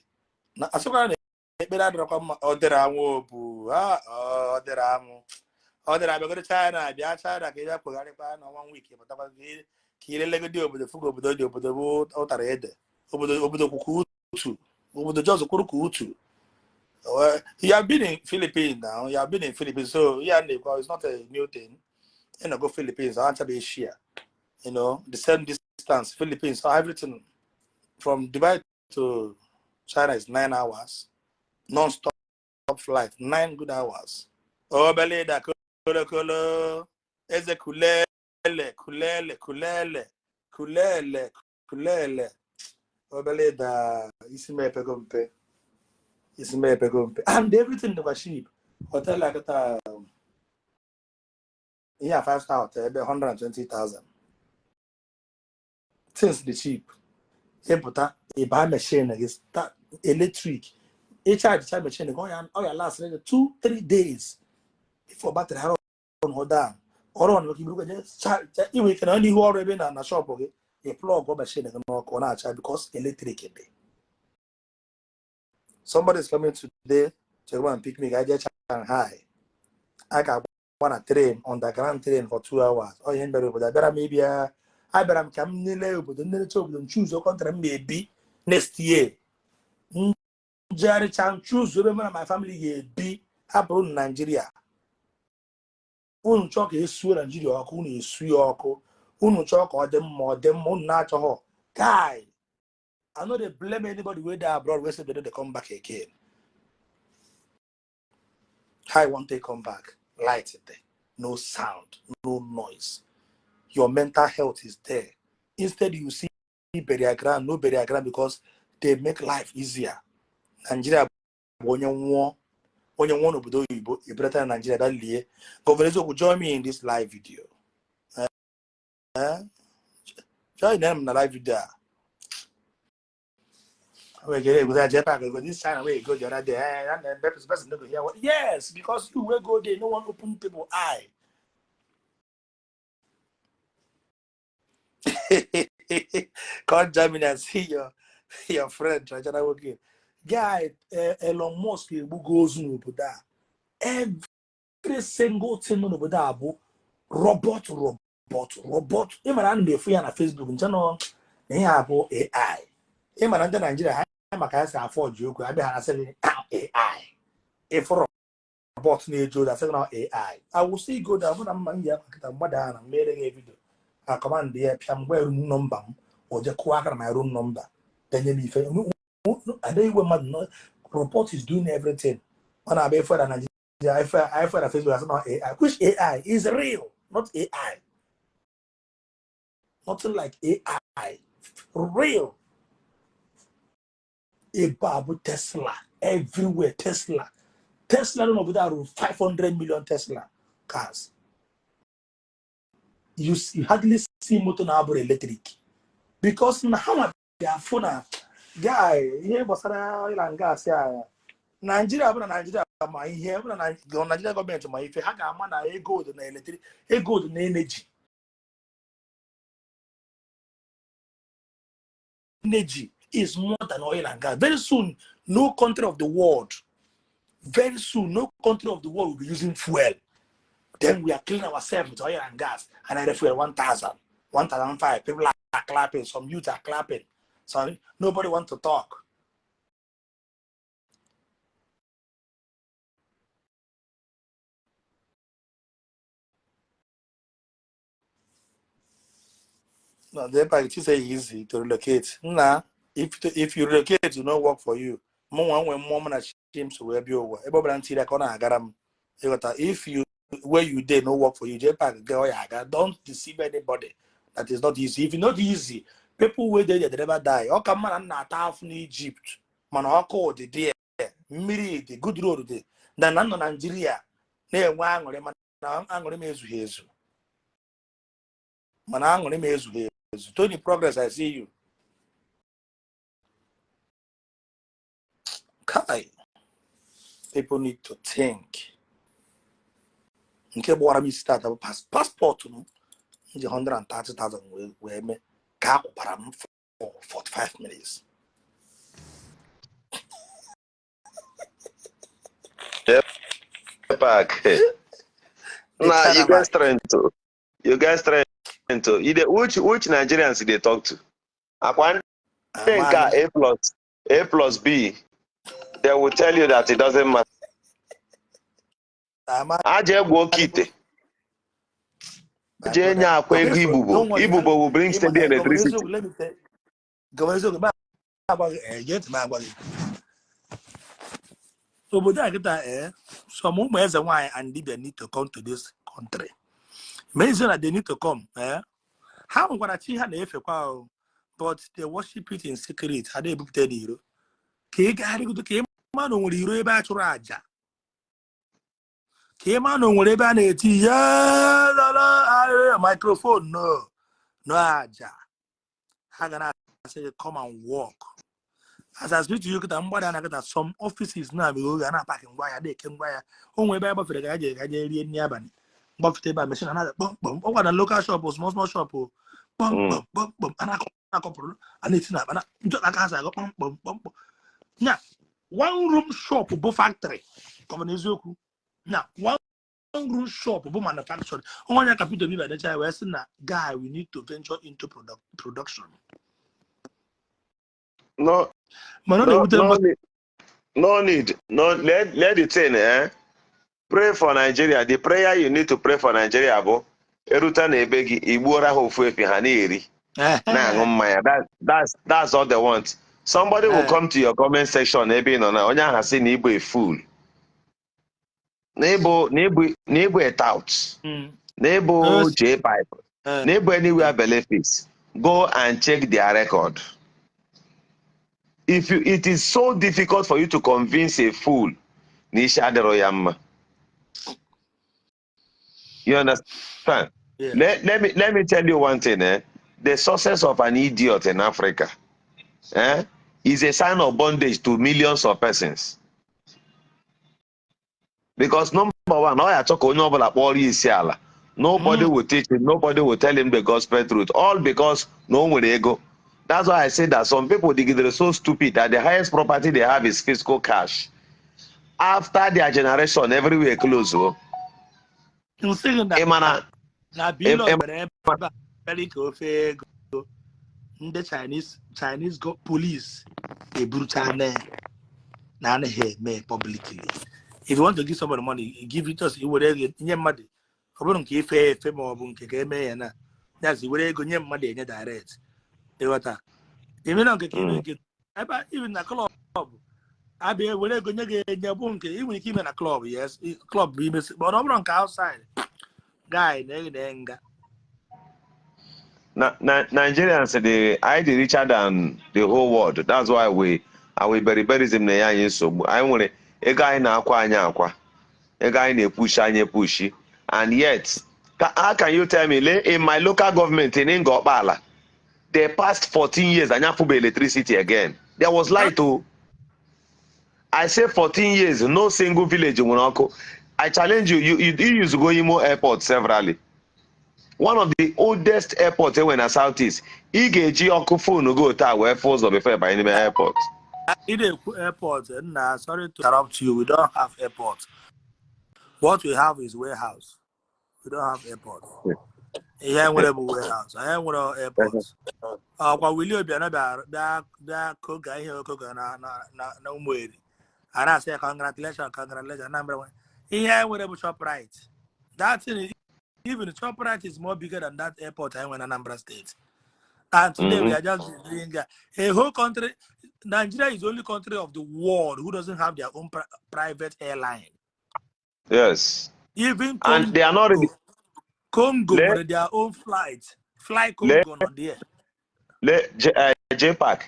na asịkwara na ekpere adịrọkwa mma. Ọ dịrị anwụ obu, ọ dịrị anwụ, ọ dịrị abịagoro China, bịa China ka ị bịa kwegharịkwa na one week pụtakwa. Ka ilelegodi obodo, fụga obodo dị, obodo bụ ụtara ede, obodo, obodo kwụ ka utu, obodo just kwụrụ ka utu. Well, you have been in Philippines now. You have been in Philippines, so yeah, it's not a new thing. Go Philippines, actually Asia. The same distance, Philippines, so everything from Dubai to China is 9 hours, non-stop flight, 9 good hours. Obelida kolo kolo, eze kulele, kulele, kulele, kulele, kulele. Obelida isi m epego mpe, isi m epego mpe, and everything dịkwa cheap. Hotel like that, ihe a 5 star hotel ebe 120,000. Things dị cheap. Ịpụta, ịba machine gị start electric, ịcharge machine gị, ọ ya last gị 2-3 days before battery ha run down. Ọrụ ọ nwere ike inwe ike na n'ihu ọrụ ebe na shop gị, ị plug machine gị n'ọkụ, ọ na-acha because electric dị. Somebody is coming today to come and pick me. Ga je Shanghai, a ga-agba na train, underground train for 2 hours. Ọ ihe mere obodo abịara m ịbịa, abịara m ka m nele obodo, nlelecha obodo, m choose country m ga-ebi next year. Njegharịcha, m choose ebe mụ na my family ga-ebi. Hapụrụ Naijiria. Unu chọọ ka esuo Naijiria ọkụ, unu esu ya ọkụ. Unu chọọ ka ọ dị mma, ọ dị mma. Unu na-achọghọ, guy, I no dey blame anybody wey dey abroad wey say they no dey come back again. How you wan take come back? Light there, no sound, no noise, your mental health is there. Instead you see burial ground, no burial ground, because they make life easier. Nigeria bụ onye nwụọ, onye nwụọ n'obodo oyibo, ebelata na Nigeria bịa lie. Governor Eziokwu, join me in this live video. Eh? Join them na live video a. We get it, go Japan, go this China, wey go the other day, eh, and then person no go hear what. Yes, because you will go there, no one open people eye. Come Germany and see your friend Trajana nwoke. Guy, Elon Musk egbugo ozu n'obodo a. Every single thing nọ n'obodo a bụ robot, robot, robot. Ị mara ana m efu ya na Facebook nche nọ na ihe a bụ AI. Ị mara ndị Naijiria ha maka ya si afọ ji okwu abịa ha asị gị, "Ah, AI." Ịfụ robot na-eje ozi, asị gị na AI. I will still go down. Bụ na mma m yi akwa kịta mgbada ha na mmere gị video a command ya pịa mgbe room number m, o je kụọ aka na my room number, denye m ife ada igwe mmadụ nọ. Robot is doing everything. Ọ na-abịa ife na Nigeria, ife na Facebook, asị na AI, which AI is real, not AI, nothing like AI, real. Ebe a bụ Tesla everywhere. Tesla, Tesla nọ n'obodo a ruru 500 million Tesla cars. You hardly see moto na-abụrụ electric because na ha nwa bịa afụ na guy ihe gbasara oil and gas a. Naijiria bụ na Naijiria ma ihe bụ na Naijiria gọọmenti ma ife ha ga-ama na ego dị na electric, ego dị na energy. Energy is more than oil and gas. Very soon, no country of the world, very soon, no country of the world will be using fuel. Then we are killing ourselves with oil and gas. And I fuel 1,000, 1,005. People are clapping. Some youth are clapping. So nobody want to talk. No, the impact is say easy to relocate. Nah, if you relocate, it will not work for you. Mụ nwa nwee mmụọ m na Chims wee bịa ụwa ebe ọ bụla ntiri aka ọ na-agara m. Ịghọta? If you where you dey no work for you, jee park ga ọ ya aga. Don't deceive anybody that is not easy. If it's not easy, people wey dey there, they never die. Ọ ka mma na m na-ata afụ n'Egypt mana ọkụ dị there, mmiri dị, good road dị, na na nọ Naijiria na-enwe aṅụrị, mana aṅụrị m ezughị ezu, mana aṅụrị m ezughị ezu. Tony Progress, I see you. Kai, people need to think. Nke gbawara m isi tata bụ passport m ji 130,000 wee mee ka a kwụkwara m for 45 minutes. Back. The Nah, you China get man. strength too. You get strength. O. You dey, which Nigerians you dey talk to? Akwa ndị nke a, A plus A plus B, they will tell you that it doesn't matter. Aja egwu oke ite. Aja enye akwa ego ibubo. Ibubo will bring steady electricity. Governor eziokwu, ma agwa gị, gee ntị, ma agwa gị, obodo a kịta, some ụmụ eze nwaanyị and dibia need to come to this country. Mezie na they need to come. Ha nwekwara chi ha na-efekwa o, but they worship it in secret. Ha na-ebupụta n'iro ka ị gagharịgodo, ka ị ma na o nwere iro ebe a chụrụ àjà, ka ị ma na o nwere ebe a na-eti ya lala microphone. No, no àjà ha ga na-asị gị, "Come and work." As I speak to you kịta, mgbada na kịta, some offices na-abịa oge a na-apaki ngwa ahịa, na-eke ngwa ahịa. O nwere ebe a gbafere ka je rie nri abalị, gbafete ebe a, machine na kpọm kpọm. Ọ gwara local shop o, small small shop o, kpọm kpọm kpọm kpọm, a na-akọpụrụ, a na-eti na akpa na njọ aka ha si agụ kpọm kpọm kpọm kpọm. Nya one room shop bụ factory ka ọ bụ n'eziokwu na one room shop bụ manufacturing. Onye ka Peter Obi badecha ya wee sị na, "Guy, we need to venture into production." No, mana ọ no, na-ewute no mgbe need. No need. No, let the thing, eh? Pray for Nigeria. The prayer you need to pray for Nigeria bụ eruta na ebe gị, igbuora ha ofu efi, ha na-eri, na-aṅụ mmanya. That's all they want. Somebody will come to your comment section ebe ị nọ na onye ahụ sị na ịbụ a fool, na ịbụ a tout, na ịbụ J pipe, na ịbụ anywhere belle face. Go and check their record. If you, it is so difficult for you to convince a fool na isi adịrọ ya mma. You understand? Yeah. Let me tell you one thing, eh? The success of an idiot in Africa, eh, is a sign of bondage to millions of persons. Because number one, ọ ya achọ ka onye ọbụla kpọrọ ya isi ala. Nobody will teach him, nobody will tell him the gospel truth. All because na o nwere ego. That's why I say that some people, they get so stupid that the highest property they have is physical cash. After their generation, everywhere close. Oh. Nsị gị na Ị ma na na billion mere ebe a mere ka ofe ego ndị Chinese police eburucha na na anaghị eme publicly. If you want to give somebody money, you give it, just were ego nye mmadụ. Ọ bụrụ nke ife efe ma ọ bụ nke ka eme ya na ya were ego nye mmadụ enye direct, ịghọta? Ime na nke ka ime nke ebe even na club abịa were ego nye gị enye bụ nke ị nwere ike ime na club. Yes, club bụ imesi, but ọ bụrụ nke outside guy na nga. Na Nigerians dey anyị dị richer than the whole world. That's why we our beriberism na-enye anyị nsogbu. Anyị nwere ego, anyị na-akwa anyị akwa ego, anyị na-epushi anyị epushi, and yet how can you tell me, lee, in my local government in Ngor Okpala, the past 14 years anyị afụbe electricity again. There was light o. I say 14 years, no single village nwere ọkụ. I challenge you, you use go Imo Airport severally, one of the oldest airport enwere na Southeast. Ị ga-eji ọkụ phone go taa wee fụ ụzọ before ịbanye n'ime airport. Ị na-ekwu airport nna, sorry to interrupt you, we don't have airport. What we have is warehouse. We don't have airport. Ihe nwere bụ warehouse, anyị nwere airport. Ọkwa Willie Obianọ bịa bịa bịa koga ihe okoga na Ụmụeri, a na-asị ya, "Congratulations, congratulations, Anambra nwere." Ihe anyị nwere bụ Shoprite. That thing, even Shoprite is more bigger than that airport anyị nwere na Anambra State. And today we are just doing a whole country. Nigeria is the only country of the world who doesn't have their own private airline. Even And they are not Congo, really Congo Le, with their own flight. Fly le, Congo not there. Le, J, JPAC.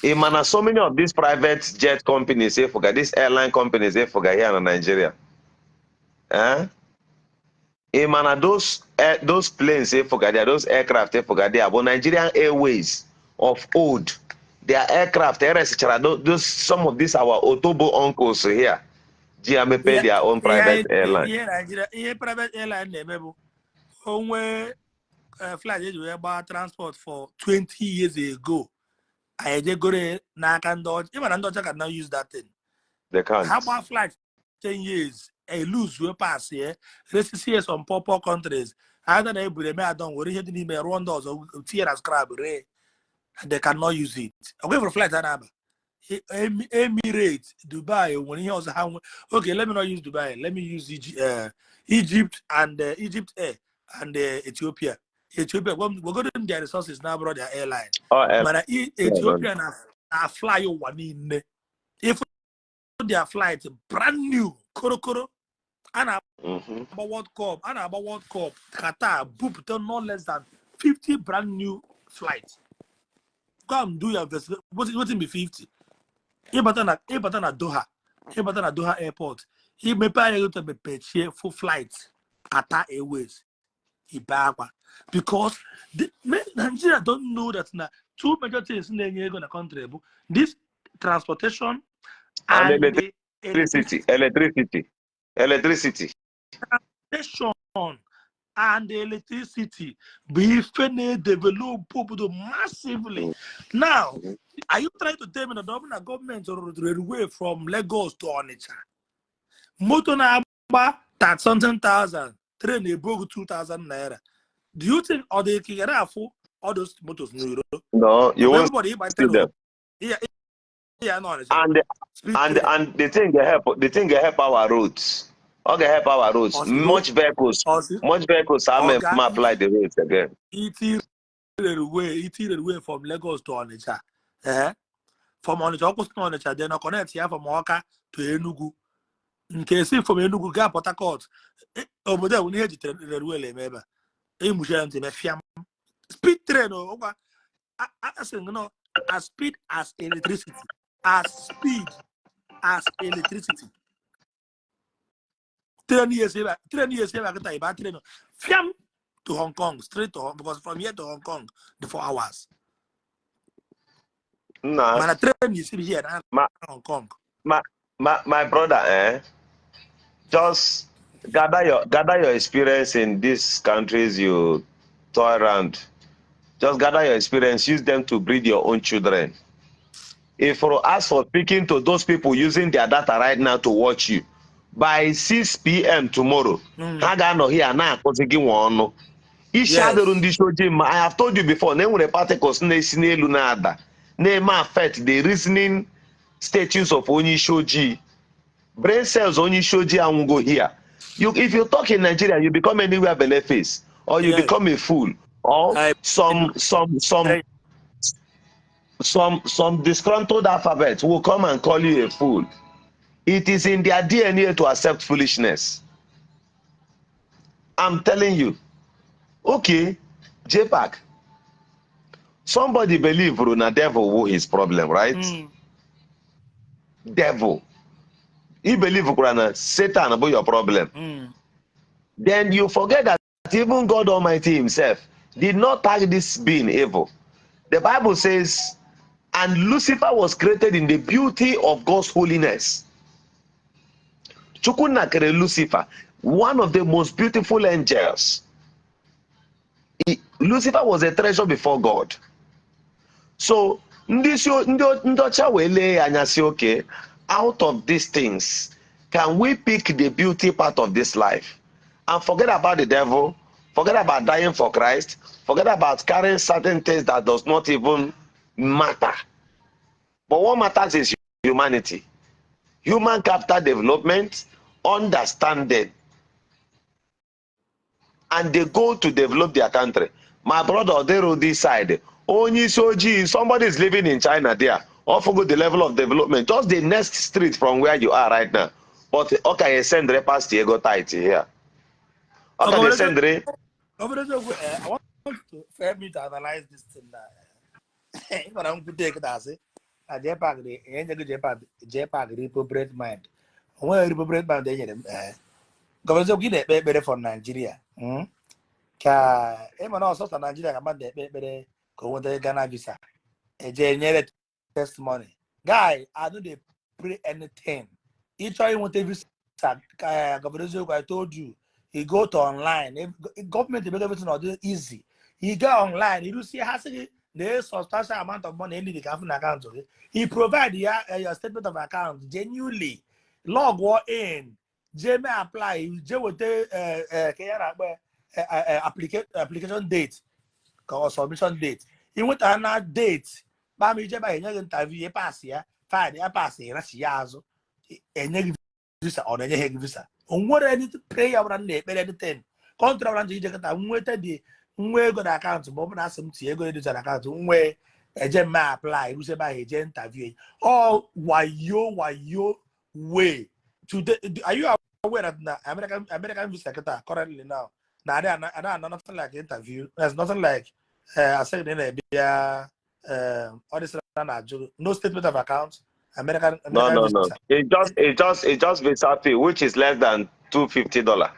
Ị ma na so many of these private jet companies, say forget these airline companies, they forget here in Nigeria. Eh? Ị ma na those planes, say forget there, those aircraft, they forget there. But Nigerian Airways of old, their aircraft, those, some of these our Otobo uncles here, ji amepe their own ihe private airline. Ihe Nigeria, ihe private airline na-eme bụ onwe flight eji wee gbaa transport for 20 years ago, anyị ejegoro n'aka ndị ọcha. Ịma na ndị ọcha can now use that thing. They can't. Ha gbaa flight 10 years, a lose wee pass ya, resisi some poor poor countries. Either na eburu eme adọn were ihe dị n'ime ya rụọ ndị ọzọ, tinye na scrap ree. They cannot use it. Ọgwa ifuru flight a na-aba Emirates, Dubai, o nwere ihe ọzọ ha nwe. Okay, let me not use Dubai, let me use Egypt and Egypt Air and Ethiopia. Ethiopia, gwagodo m their resources na abụrụ their airline. Oh, mana Ethiopia na fly ụwa niile. If their flight brand new korokoro a na-agba World Cup, a na-agba World Cup, Qatar bupụta no less than 50 brand new flight. Go and do your investigation. Wetin be 50? Ịbata na Doha, ịbata na Doha airport, imepe anya gị mepechie full flight Qatar Airways, ibe akwa, because Nigeria don't know that na two major things na-enye ego na country bụ this transportation and and the electricity, electricity, electricity. Transportation and electricity bụ ife na-edevelop obodo massively. Now, are you trying to tell me that ọ bụ na gọọmenti rụrụ railway from Lagos to Onitsha, moto na-agba 30 something thousand, train ebogu 2000 naira, do you think ọ dị ka ị gara afụ all those motos n'iro? No, you won't Everybody ịgba see train them. Ya na Onitsha And speed and train. And the thing help our roads. Okay, help our roads. Ọsị Much vehicles, ọsị much vehicles are Oga, apply the roads again. Iti railway from Lagos to Onitsha, eh, from Onitsha, ọ kwụsị na Onitsha, then ọ connect ya from Awka to Enugu, nke si from Enugu gaa Port Harcourt. Obodo a nwere ihe eji railway eme ebe a emuchi ya ntị eme fiam speed train o. Ọkwa asị gị nọ as speed as electricity, as speed as electricity. Train ihe si ebe a, train ihe si ebe a kịta, ịba train fiam to Hong Kong, straight to Hong, because from here to Hong Kong the 4 hours. Nah, mana train isi here na Hong Kong. My brother, eh? Just gather your experience in these countries you tour around. Just gather your experience, use them to breed your own children. If for as for speaking to those people using their data right now to watch you, by 6 p.m. tomorrow, ha ga-anọ here na-akụzi gị nwa ọnụ. Isi adịrụ ndị isi ojii mma. I have told you before na enwere particles na-esi n'elu na-ada na-eme affect the reasoning status of onye isi ojii. Brain cells onye isi ojii anwụgo here. You, if you talk in Nigeria, you become anywhere belle face, or you become a fool, or some some disgruntled alphabet will come and call you a fool. It is in their DNA to accept foolishness. I'm telling you. Okay, JPAC. Somebody believe na devil who his problem, right? Mm. Devil. He believe na Satan bụ your problem. Then you forget that even God Almighty Himself did not tag this being evil. The Bible says, "And Lucifer was created in the beauty of God's holiness." Chukwu kere Lucifer, one of the most beautiful angels. Lucifer was a treasure before God. So, ndị isi ndị ọcha wee lee ya anya sị, "Okay, out of these things, can we pick the beauty part of this life and forget about the devil, forget about dying for Christ, forget about carrying certain things that does not even matter? But what matters is humanity, human capital development, understanding." And they go to develop their country. My brother, they road this side. Onye isi ojii, somebody is living in China there. Ofugo the level of development, just the next street from where you are right now. But okay, send past ego tight here. Okay, Okay, send Ọ bụrụ eziokwu, I want to help me to analyze this thing now. Ị gwara m kwute kịta asị na JPAC dị enye gị JPAC, JPAC reprobate mind. O nweghị reprobate mind e nyere m. Gọvanọ, eziokwu, ị na-ekpe ekpere for Nigeria, Ka ị ma na ọsọsọ Nigeria ka mmadụ na-ekpe ekpere ka o nweta Ghana visa eje nyere testimony. Guy, I no dey pray anything. Ị chọọ inweta visa ka gọvanọ, eziokwu, I told you, you go to online. Gọọmenti emego everything ọ dị easy. You go online, you see ha sị gị na substantial amount of money need ka afụ na akaụntụ gị. He provide ya your statement of account genuinely, log in, jee mee apply, jee weta ka ya na-akpọ application date ka ọ submission date. Ị nweta na date kpam, ijebe ahụ, enye gị interview, ị pass ya, fine. Ya pass, ịrachi ya azụ, enye gị visa. Ọ na-enye gị visa, o nwere any prayer ọbụla m na-ekpere, anything country ọbụla m ji ije kịta nweta dị nwa ego na account, ma ọ bụ na asị m tinye ego dị na account nwee, eje mme apply, rụsi ebe ahụ, eje interview. Ọ wayo wayo way. Today, are you aware that na American visa kịta currently now na adị ana ana nothing like interview? There's nothing like asị na na-ebịa ọ dịsị na na-ajụ no statement of account. American No, American no, no. visa. It just visa fee, which is less than $250.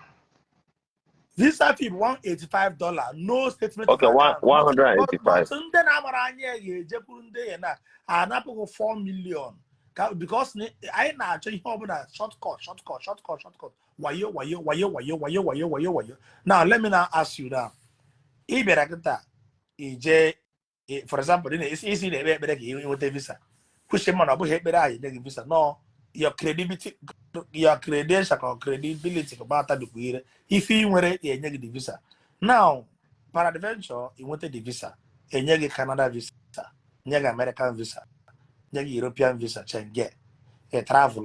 Visa fee bụ $185, no statement Okay, of one account. one hundred and eighty-five. But ndị na-amara anya ga-ejekwuru ndị ya na anapụghị 4 million ka because anyị na-achọ ihe ọbụla shortcut, shortcut, shortcut, shortcut, wayo wayo wayo wayo wayo wayo wayo wayo. Now let me now ask you now, ị bịara kịta ije, for example, ị na-isi isi na-ekpe ekpere ka ị nweta visa, kwuchie mma na ọ bụghị ekpere ahụ enye gị visa, no. Your credibility, your credential ka credibility ka gbata dịkwa ire ife ị nwere ga-enye gị the visa. Now, peradventure, ị nweta the visa, enye gị Canada visa, nye gị American visa, nye gị European visa, Schengen, ị travel,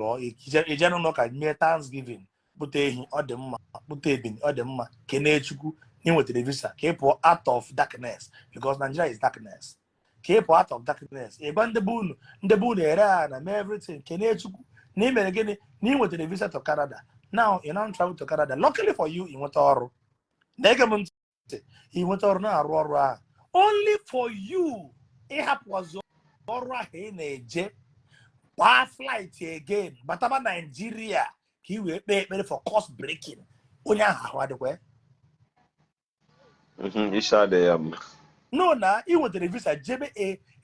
ije n'ụlọ ka mee Thanksgiving, kpụta ehi, ọ dị mma, kpụta ebini, ọ dị mma, kenee Chukwu na ị nwetara visa ka ị pụọ out of darkness, because Nigeria is darkness. Ka ị pụọ out of darkness, ị gwa ndị be unu, ndị be unu ere ha na mee everything, kenee Chukwu na ị mere gịnị, na ị nwetara visa to Canada. Now you now travel to Canada. Luckily for you, ị nweta ọrụ. Na-ege m ntị, ị nweta ọrụ, na-arụ ọrụ ahụ, only for you ịhapụ ọzọ ọrụ ahụ ị na-eje, gbaa flight again, bataba Nigeria ka ị wee kpee ekpere for curse breaking. Onye ahụ ahụ adịkwa. Isi adịghị ya mma. No, na ị nwetara visa jebe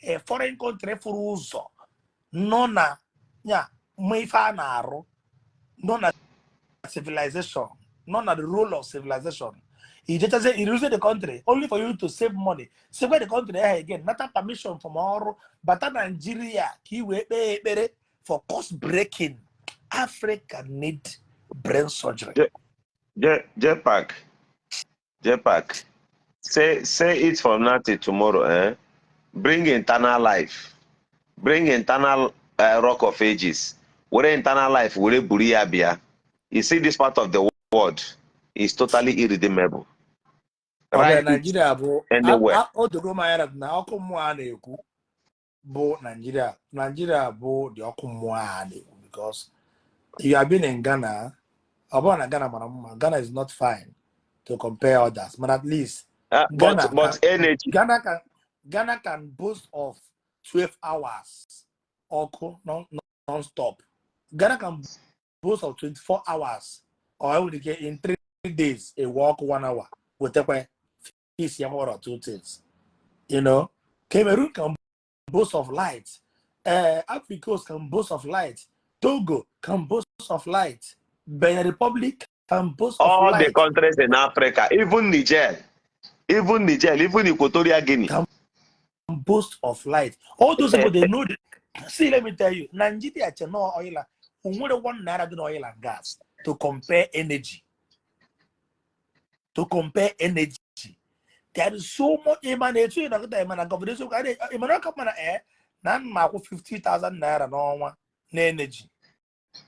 a foreign country, fụrụ ụzọ, nọ na ya, ma ife a na-arụ, nọ na civilization, nọ na the role of civilization. Ijechazie, iruzie the country, only for you to save money, save the country ahụ again, nata permission from ọrụ, bata Nigeria ka ị wee kpee ekpere for curse breaking. Africa need brain surgery. J J Park, J Park. Say it from now till tomorrow. Eh? Bring eternal life. Bring eternal Rock of Ages. Were eternal life, were buru ya bịa. You see, this part of the world is totally irredeemable. Ọ bịa Write it Nigeria bụ anywhere. O dogo m anya na ọkụ mmụọ a na-ekwu bụ Nigeria. Nigeria bụ the ọkụ mmụọ a na-ekwu, because you have been in Ghana. Ọ bụrụ na Ghana mara mma, Ghana is not fine to compare others, but at least Ghana But energy. Ghana can boast of 12 hours ọkụ non-stop. Ghana can boast of 24 hours, or I would get in 3 days a walk one hour. Wetekwa fix ya one or two things. Cameroon can boast of light. Africa can boast of light. Togo can boast of light. Benin Republic can boast of All the light. countries in Africa, even Niger, even Equatorial Guinea. Can boast of light. All those people, they know. See, let me tell you, Nigeria no oil. Onwere ₦1 dị na oil and gas to compare energy. To compare energy. There is so much. Ịma na etu ị nọkịta, ịma na gọvanọ eziokwu, ịma na ọka mana na mma akwụ 50,000 naira n'ọnwa na energy.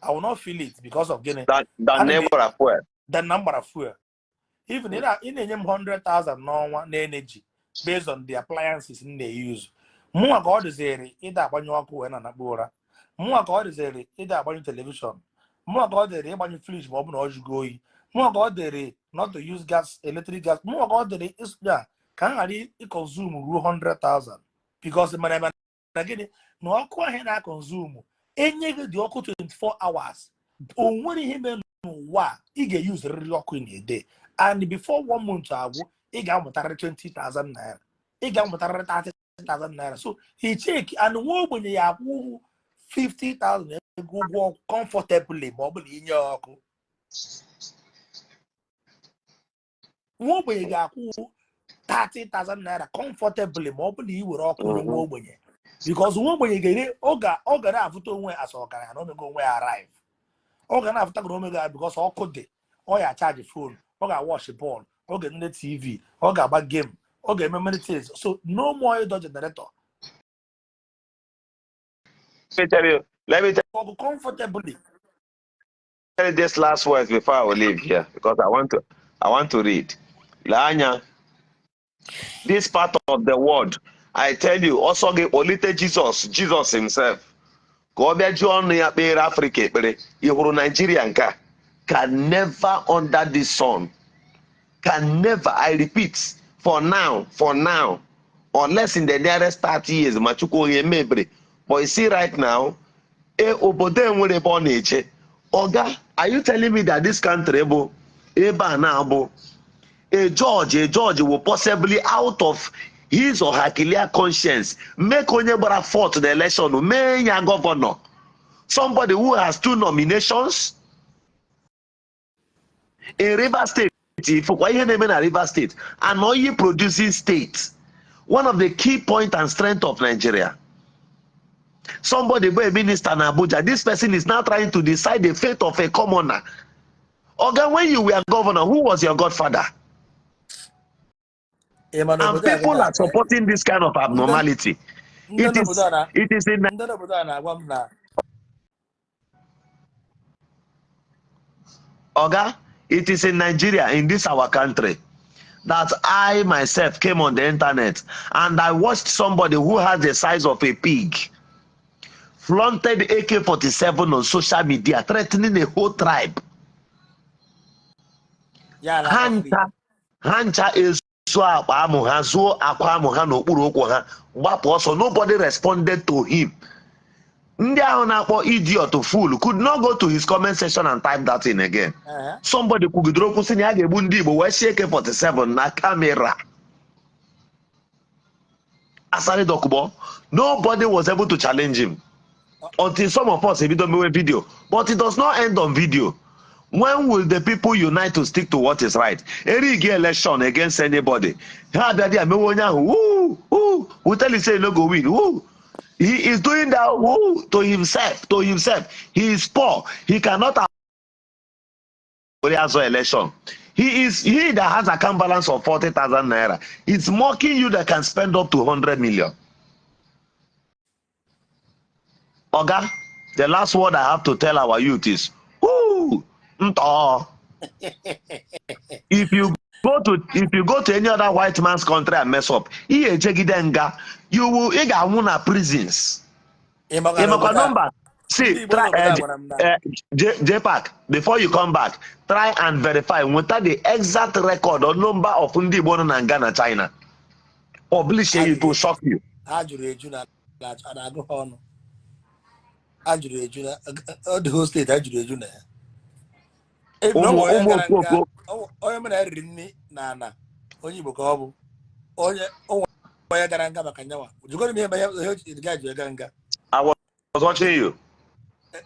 I will not feel it because of gịnị? Than Ana m neighbor fuel. Than na m gbara fuel. Even ị na-enye m 100,000 n'ọnwa na energy based on the appliances m na-use. Mụnwa ka ọ dịziri ịda agbanyụ ọkụ wee na-anakpu ụra. Mụnwa ka ọ dịziri ịda agbanyụ television. Mụnwa ka ọ dịrị ịgbanyụ fridge ma ọ bụ na ọ jụgo oyi. Mụnwa ka ọ dịrị not to use gas, electric gas. Mụnwa ka ọ dịrị ya ka m ghara ịconsume ruo 100,000, because mana eme na gịnị na ọkụ ahụ na-aconsume enye gị dị ọkụ 24 hours, o nwere ihe mere n'ụwa a, ị ga-eyuzurịrị ọkụ in a day, and before one month agwụ, ị ga-amụtarịrị 20,000 naira, ị ga-amụtarịrị 30,000 naira. So i check and nwa ogbenye ya akwụ 50,000 ego ụgwọ ọkụ comfortably ma ọ bụ na inye ya ọkụ. Nwa ogbenye ga-akwụ 30,000 naira comfortably ma ọ bụ na ị were ọkụ nye nwa ogbenye, because nwa ogbenye ga-ere ọ ga na-afụta onwe as ọgaranya na omego onwe ya arrive. Ọ ga na-afụta na omego ya because ọkụ dị, ọ ya charge phone, ọ ga-watch bọọlụ, Ọ ga-enene TV, ọ ga-agba game, ọ ga-eme many things. So no more ịdọ generator. Let me tell you, let me Ọgụ comfortably. Tell you this last words before I will leave here because I want to read. Lee anya, this part of the world, I tell you, ọsọ gị kpọlite Jesus, Jesus himself, ka ọ bịa jụọ ọnụ ya kpere Afrịka ekpere. Ị hụrụ Nigeria nke a can never under the sun, can never, I repeat, for now, unless in the nearest 30 years, ma Chukwu onye mebiri. But you see right now, e obodo enwere ebe ọ na-eche. Oga, are you telling me that this country bụ ebe a na-abụ a judge will possibly, out of his or her clear conscience, make onye gbara fourth the election mee ya governor, somebody who has two nominations in Rivers State? Ifụkwa ihe na-eme na Rivers State, an oil producing state, one of the key point and strength of Nigeria. Somebody bụ a minister na Abuja, this person is now trying to decide the fate of a commoner. Oga, when you were governor, who was your godfather? Ị ma na And obodo a people kịta are supporting this kind of abnormality. Ndị It is n'obodo a na it is in ndị n'obodo a na-agwa m na Oga, it is in Nigeria, in this our country, that I myself came on the internet and I watched somebody who has the size of a pig flaunted AK-47 on social media, threatening a whole tribe. Ya na Ha ncha, ha ncha ezuo akpa amụ ha, zuo akwa amụ ha n'okpuru ụkwụ ha, gbapụ ọsọ. Nobody responded to him. Ndị ahụ na-akpọ idiot, fool, could not go to his comment section and type that in again. Somebody kwugidere okwu sị na ya ga-egbu ndị Igbo wee sie AK-47 na camera. Asari Dokubo, nobody was able to challenge him until some of us ebido mewe video. But it does not end on video. When will the people unite to stick to what is right? Erigi election against anybody, ha abịa there mewe onye ahụ woo woo. We tell you say you no go win. Woo, he is doing that woo to himself, to himself. He is poor, he cannot azọ election. He is he that has account balance of 40,000 naira. It's mocking you that can spend up to 100 million. Oga, the last word I have to tell our youth is, woo, ntọ. If you go to any other white man's country and mess up, ihe ejegide nga, you will, ị ga-anwụ na prisons. Ị makwa na Ịmakwa obodo a number. Ndị See, Igbo try n'obodo a gwara m na JPAC, before you come back, try and verify nweta the exact record or number of ndị Igbo nọ na nga na China. Publish Ha it, it will juru shock you. Ha juru eju na a na-agụ ha ọnụ. Ha juru eju na ọ dị whole state, ha juru eju na ya. Ebe ọ Ụmụ nwere onye ụmụ gara nga okoko. Onye mụ na ya riri nri na ana onye Igbo ka ọ bụ onye o nwere onye gara nga maka nyanwa. Jụgoro m ihe mere ihe o ji ga ji gaa nga. I was watching you.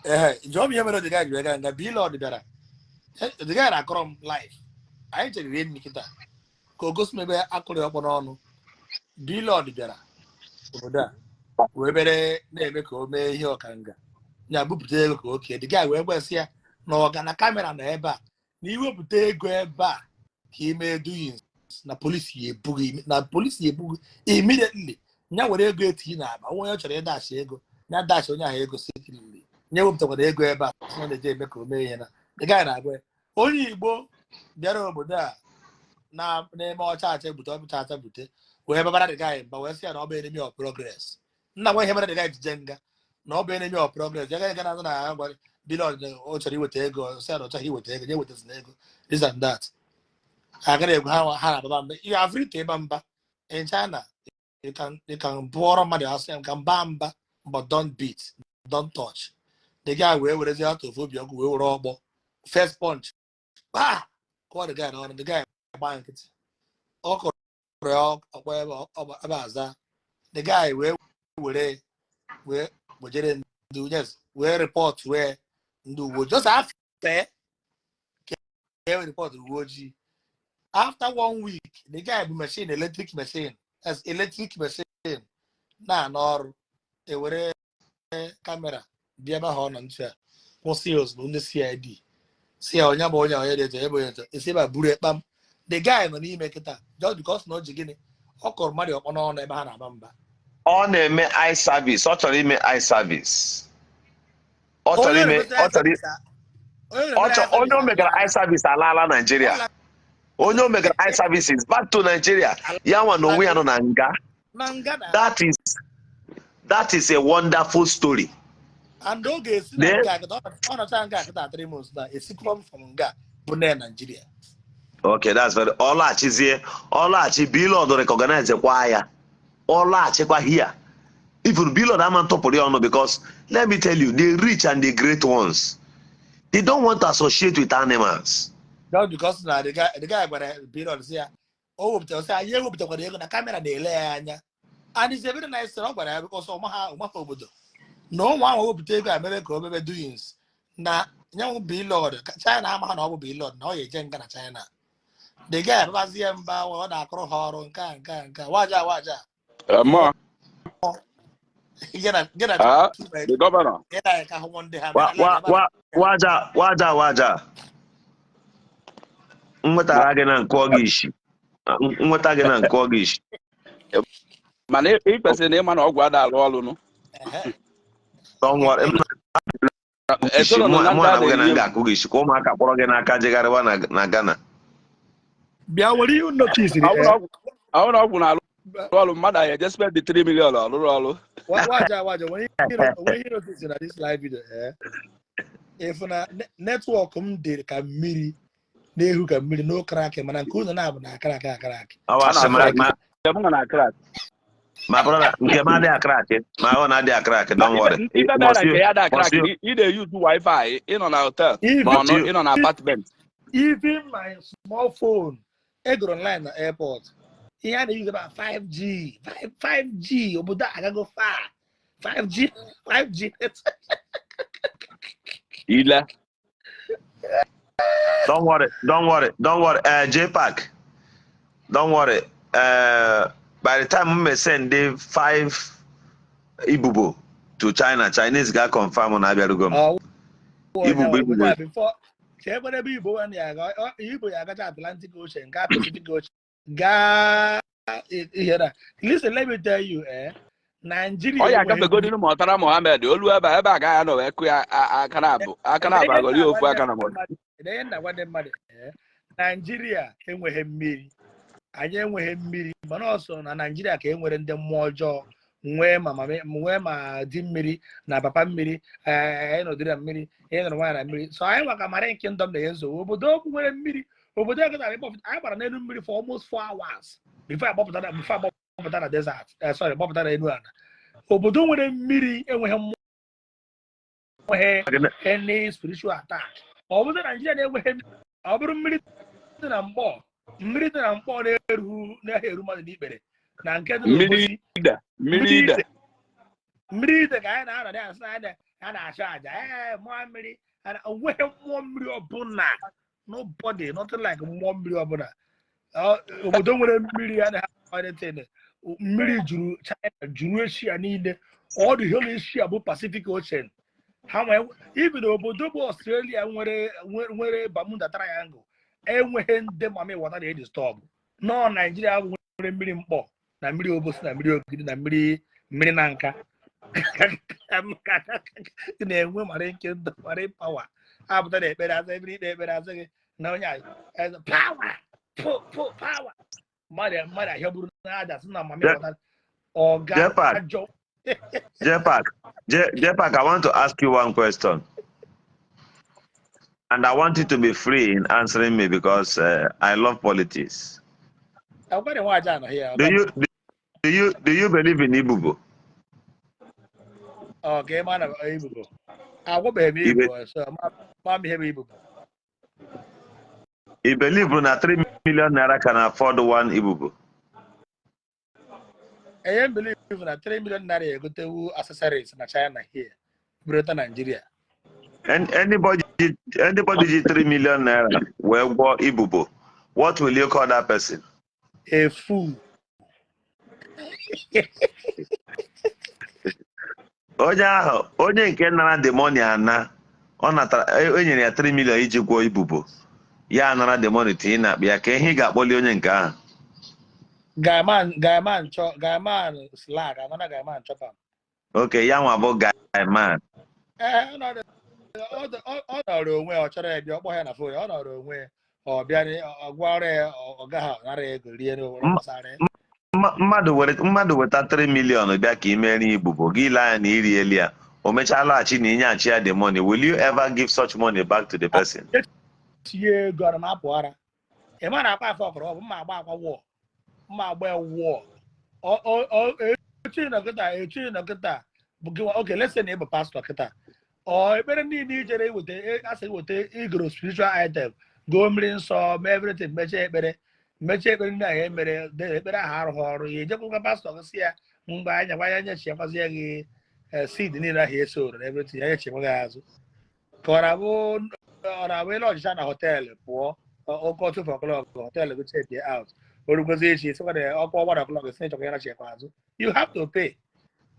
Ehe, jụọ m ihe mere o ji gaa ji gaa nga. Blord bịara, the guy na-akọrọ m live. Anyị chere rie nri kịta ka o gosi m ebe akụrụ ya ọkpọ n'ọnụ. Blord bịara obodo a wee bere na-eme ka o mee ihe ọkanga ya bupụta ego ka oke. The guy wee gwesị ya na ọga na camera nọ ebe a na iwepụta ego ebe a ka ime doings na polisi ya ebughị, na polisi ya ebughị immediately. Ya were ego etinye n'akpa onye ọ chọrọ ịdachi ego, ya dachi onye ahụ ego secretly. Ya wepụtakwara ego ebe a sị na ọ na-eje eme ka o mee ihe na the guy na-agwa ya onye Igbo bịara obodo a na na-eme ọcha acha bute ọcha acha bute wee babara the guy mba wee sị ya na ọ bụ enemy of progress. Nna nwa ihe mere the guy jije nga na ọ bụ enemy of progress. Ya gaghị na na ya gwa Blord na ọ chọrọ iweta ego, sị ya na ọ chọghị iweta ego, ya ewetazina ego, this and that. Agara egwu ha ha na-ababa mba. You are free to ịba mba in China. You can bụọrọ mmadụ asị, you can baa mba, but don't beat, don't touch. The guy wee werezie out of obi ọkụ wee were ọgbọ first punch kpaa kụọ the guy n'ọnụ. The guy gba nkịtị. Ọ kụrụ ya ọkpọ ebe ebe aza. The guy wee were wee gbojere ndị, yes, wee report wee ndị uwe ojii just after ka e report uwe ojii. After one week, the guy bụ machine, electric machine, as electric machine na-anọ ọrụ, ewere camera bịa ebe ahụ ọ nọ ntụ a kwụsị ya ozugbo. Ndị CID si ya onye bụ onye onye dị etu, onye bụ onye etu esi ebe a buru ekpam. The guy nọ n'ime kịta just because na o ji gịnị, ọ kọrọ mmadụ ọkpọ n'ọnụ ebe ha na-aba mba. Ọ na-eme eye service, ọ chọrọ ime eye service, ọ chọrọ Onye ime na-emete ọ chọrọ service onye ọ na-emere chọ eye onye o service megara eye service alaala Nigeria. Onye o megara eye service is back to Nigeria. Ya nwa na onwe ya nọ na nga. Na nga na. That is a wonderful story. And ọ ga-esi na nga kịta, ọ nọcha nga kịta 3 months na esi from nga bụ na Nigeria. Okay, that's very, ọ laghachizie, ọ laghachi, Blord recognize kwa ya, ọ laghachikwa here, even Blord ama ntụpụrụ ya ọnụ, because let me tell you, the rich and the great ones, they don't want to associate with animals. Just because na the guy gwara Blord sị ya o wepụtara, sị anyị ewepụtakwara ego na camera na-ele ya anya, and it's a very nice thing ọ gwara ya, because ọma ọmaha obodo na ụmụ ahụ wepụta ego a mere ka o mebe doings na nyanwụ Blord. China ama ha na ọ bụ Blord na ọ ya eje nga na China. The guy ababazie mba, ọ na-akụrụ ha ọrụ nke a nke a nke a waja waja. More. Gị na Ah, the governor. gị na ka hụ ndị ha. Wa wa wa, waja waja waja, nwetara gị na nkụọ gị isi, nweta gị na nkụọ gị isi. Mana ị kwesịrị na ịma na ọgwụ ada alụ ọlụ nụ. Don't worry, m isi Esoro mụ na mụ ndị a na gị na m na-enye ga-akụ gị isi ka ụmụaka kpọrọ gị n'aka jegharịwa na Ghana. Bịa were ihe notice. Ọ bụrụ na ọgwụ na-alụ ọrụ, mmadụ anyị eje spend the 3 million ọlụrụ ọlụ. Waja waja, onwe ihe notice na this live video, ịfụ na network m dị ka mmiri na-ehu ka mmiri, no crack, mana nke unu na-abụ na crack a crack. Ọwa sị ma ma Nke m na crack. Ma brother, nke m adịghị a crack, ma ọ na-adịghị a crack, don't worry. Ife mere na nke ya da crack, ị na-use wifi, ị nọ na hotel ma ọ nọ ị nọ na apartment. Even my small phone egoro online na airport, ihe a na-use about 5G, 5G, obodo a agago far, 5G, 5G. Ile. Don't worry, don't worry, don't worry. JPAC, don't worry. By the time we send the five Ibubo to China, Chinese ga confirm na abịarugo m. Ibubo, Ibubo. Before ka ebe ebe Igbo nwanne ya aga, Igbo ya agacha Atlantic Ocean, gaa Pacific Ocean, gaa ihe na, listen, let me tell you, Nigeria Ọ ya enweghị agafegodinu ma ọ tara Mohammed olu ebe a, ebe a gaghị anọ wee kụ ya aka na abụ aka na abụ agọli ofu aka na mmadụ. Ihe nna gwa ndị mmadụ, Naijiria enweghị mmiri, anyị enweghị mmiri, mana ọsọ na Naijiria ka e nwere ndị mmụọ ọjọọ, nwee ma mama, nwee ma di mmiri na papa mmiri, ee, ịnọdụ na mmiri, ịnọrọ nwaanyị na mmiri. So anyị maka Marine Kingdom na-enye nsogbu. Obodo okwu nwere mmiri, obodo eketa anyị gbara n'elu mmiri for almost 4 hours before agbapụta na, before agbapụta na desert, sorry, gbapụta na elu ala. Obodo nwere mmiri enweghị mmụọ, enweghị any spiritual attack. Ọ bụrụ na Naijiria na-enweghị, ọ bụrụ mmiri dị na mkpọ, mmiri dị na mkpọ na-eru na-eru mmadụ n'ikpere na nke dị Mmiri n'Obosi. Ide mmiri ide. Mmiri ide ka anyị na-anọ asị na a na-achụ àjà, ee, mmụọ mmiri. Onweghị mmụọ mmiri ọbụla, nobody, nothing like mmụọ mmiri ọbụla. Obodo nwere mmiri anaghị anything. Mmiri juru China, juru Asia niile, all the whole Asia bụ Pacific Ocean. Ha nwee even obodo bụ Australia nwere Bermuda Triangle, enweghị ndị mami water na-e disturb nọọ. Naijiria bụ nwere mmiri mkpọ na mmiri Obosi na mmiri Ogidi na mmiri mmiri na nka na-enwe Marine Kingdom, marine power apụta na ekpere azụ ebiri ikpe ekpere azụ gị na onye power power mmadụ ahịa buru na aja sị na mami water ọga Jepak. Ajọ. Jepak, Jepak, I want to ask you one question. And I want you to be free in answering me because I love politics. Agwa nwa aja anọ ya. Do you believe in Ibubo? Ọ ka ị ma na ibubo agwabeghị m ibubo, so ma m ihe bụ ibubo. You believe na 3 million naira can afford one Ibubo? Enye m believe na 3 million naira egotewu accessories na China here bureta Nigeria. And anybody ji 3 million naira wee gwọọ Ibubo, what will you call that person? A fool. Onye ahụ, onye nke nara the money ana, ọ natara, e nyere ya 3 million iji gwọọ Ibubo. Ya anara the money tinye n'akpa ya, ka ihe ị ga-akpọli onye nke ahụ? Guyman, guyman chọ, guyman slack, amana guyman chop am. Okay, ya nwa bụ guy man. Ee, ọ nọrọ onwe ya, ọ chọrọ ya bịa, ọ kpọ ya na phone, ọ nọrọ onwe ya, ọ bịa, ọ gwara ya, ọ gaghị nara ego rie n'owere gbasara ya. Mmadụ weta 3 million bịa ka ị mere ibubo gị, ile anya na iri elu ya, o mechaa laghachi na inyeghachi ya the money, will you ever give such money back to the person? Tinye ego ana m apụ ara. Ị ma na akpa afọ ọkọrọ, ọ bụ mma agba akwa wọọ, mma agba ya wọọ. Echi nọ kịta, echi nọ kịta bụ gị. Oke, let's say na ị bụ pastọ kịta, ọ ekpere niile ijere iweta, asị weta igoro spiritual item, goo mmiri nsọ, mee everything, mechie ekpere, mechie ekpere ndị ahụ emere, ekpere ahụ arụghị ọrụ ya, ejekwakwa pastọ gị si ya mgbe anya gwa ya nyechiekwazie gị seed niile ahụ esoro na everything, ya nyechiekwa gị azụ, ka ọ na-abụ ile ọchịcha na hotel pụọ oke 2 o'clock, hotel gị check out, orugozi echi sịkwa na ọkụ 1 o'clock, si chọkwa ya nachikwa azụ, you have to pay.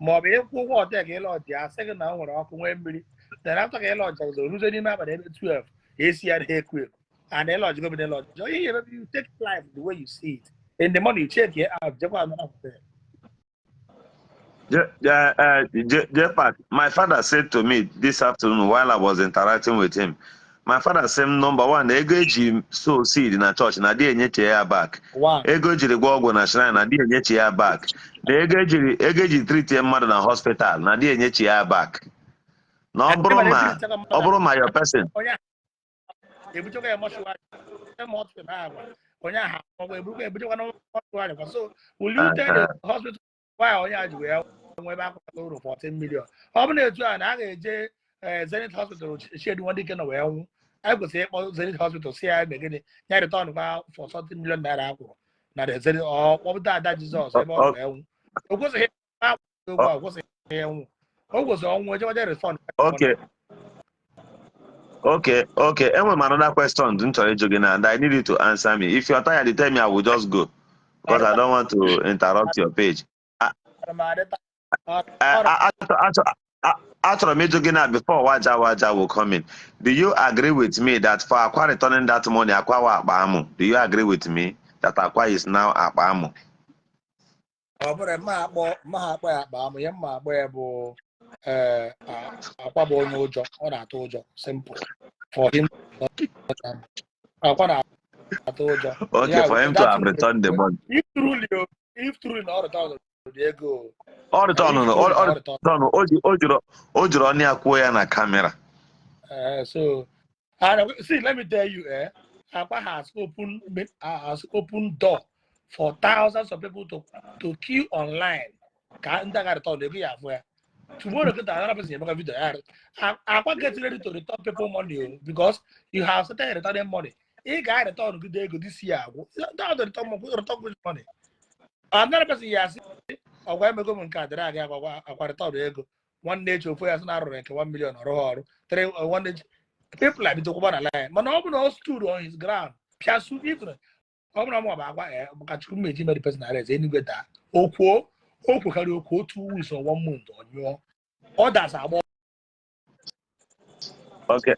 Ma ọ bụ ịkwụ ụgwọ hotel ka ịlọ ọjị, asị gị na o nwere ọkụ, nwee mmiri, then after ka ịlọ ọjị ọzọ ruzie n'ime abalị ebe 12, esi ya na-eku eku and ịlọ ọjị gobi n'ịlọ ọjị ihe ebe. You take life the way you see it. In the morning, you check it out, jekwa another hotel. Jepat, my father said to me this afternoon while I was interacting with him, my father said, number one, ego eji sow seed na church na adịghị enyeche ya back. One. Ego ejiri gwọ ọgwụ na shrine na adịghị enyeche ya back. Na ego eji treat mmadụ na hospital na adịghị enyeche ya back. Na ọ bụrụ ma your person onye ebuchekwa ya mortuary, hospital ahụ onye ahụ ọgwụ eburukwa ebuchekwa na mortuary kwa. So will you tell the hospital why onye a ji wee nwee ebe akwụkwọ uru 14 million? Ọ bụ na etu a na a ga-eje Zenith Hospital Chiedu Nwadike nọ wee nwụ, anyị kwesịrị ịkpọ Zenith Hospital si ya eme gịnị, ya return kwa for something million naira akwụrụ na the Zenith, ọ kpọpụta Ada Jizọs ebe ọ wee nwụ. O kwesịghị akwụ ụgwọ, o kwesịghị ịnwụ, o kwesịrị ọnwụ ejewaje refund. Okay. Enwere m another question m chọrọ ịjụ gị na, and I need you to answer me. If you're tired, you tell me, I will just go. Because I don't want to interrupt your page. Achọrọ m ịjụ gị na before Waja Waja will come in. Do you agree with me that for Akwa returning that money, Akwa wa akpa amụ? Do you agree with me that Akwa is now akpa amụ? Ọ bụrụ mma ha akpọ ya akpa amụ, ihe mma akpọ ya bụ ee, Akwa bụ onye ụjọ, ọ na-atụ ụjọ. Simple. For him, Akwa na-atụ ụjọ. Okay, for him to have returned the money. If truly na ọ return the ego. Ọ return, ọ return, o jiri ọnụ ya kwuo ya na camera. So and see, let me tell you, Akwa has opened door for thousands of people to queue online ka ndị agha return ego ya afụ ya. Tomorrow kịta, another person emeka video ya. Akwa, get ready to return people money o, because you have started returning money. Ị ga-return gide ego this year agwụ. Don't return money, return good money. Another person ya asị ọgwa emego m nke a dịrị aga akwa return ego. Nwanne echi ofu ya sị na arụrụ nke 1 million, ọrụ ha ọrụ three, nwanne echi people abidokwa na line. Mana ọ bụ na ọ stood on his ground pịasu, even ọ bụrụ na mụ bụ agwa maka Chukwu mmeji mere person arrest, enigwe daa, okwuo o kwekarị okwu 2 weeks or one month, ọ nyụọ, others agba. Okay.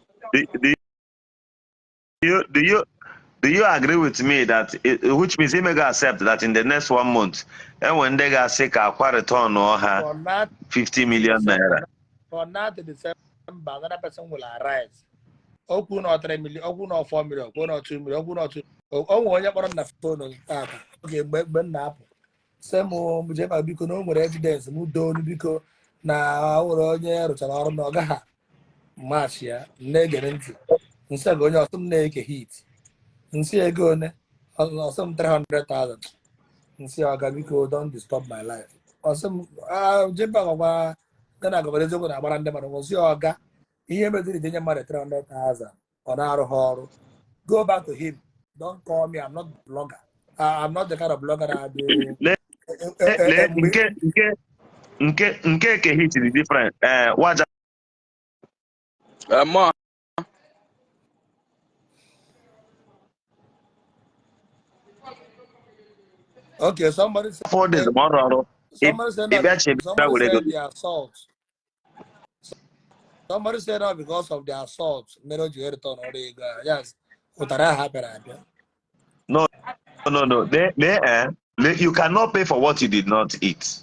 Do you agree with me that it, which means he may go accept that in the next one month, and when they ga say ka Akwa return or her For now, 50 million naira? For now to December, another person will arise. Okwu na 3 million, okwu na 4 million, okwu na 2 million, okwu na 2. O nwere onye kpọrọ m na phone tata oge mgbe m na-apụ, sị m jee ma biko na o nwere evidence m doo onu, biko na o nwere onye rụchara ọrụ na ọ gaghị maachị ya. M na-egere ntị, nsị ga onye ọsọ m na-eke hit, nsị ego one, ọsọ m 300,000, nsị ọga biko don't disturb my life. Ọsọ m jebe ọgwa ndị na-agọbara eziokwu na-agbara ndị mmadụ. Nsị ọga ihe meziri denye mmadụ 300,000, ọ na-arụ ha ọrụ. Go back to him, don't call me. I'm not blogger. I'm not the kind of blogger na-adị Lee nke eke hit is different. Waja. Mmụọ. Okay, somebody said 4 days ma ọ rụrụ ọrụ. Somebody said Ị bịa chi bịa somebody were ego. said the assault. Somebody said that because of the assault, mere o ji return ọrụ ego a. Yes. Ụtarị ahụ abịara abịa. No, no, no. You cannot pay for what you did not eat.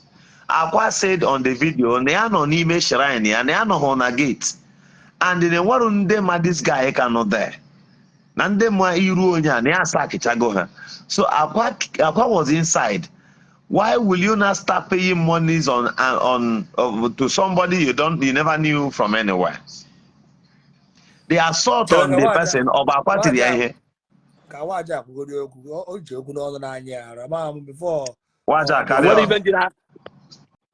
Akwa said on the video na ya nọ n'ime shrine ya, na ya nọghọ na gate, and na enwere ndị ma this guy ka nọ there, na ndị ma iru onye a na ya asakichago ha. So Akwa was inside. Why will you not start paying monies on to somebody you never knew from anywhere? The assault Chere on ka the nwaanyị person, ọ bụ Akwa tiri ya ihe? Ka nwaanyị akwugoro okwu, o ji okwu n'ọnụ n'anya ya ara ma m before. Waja, carry Enwere on. ibe ji na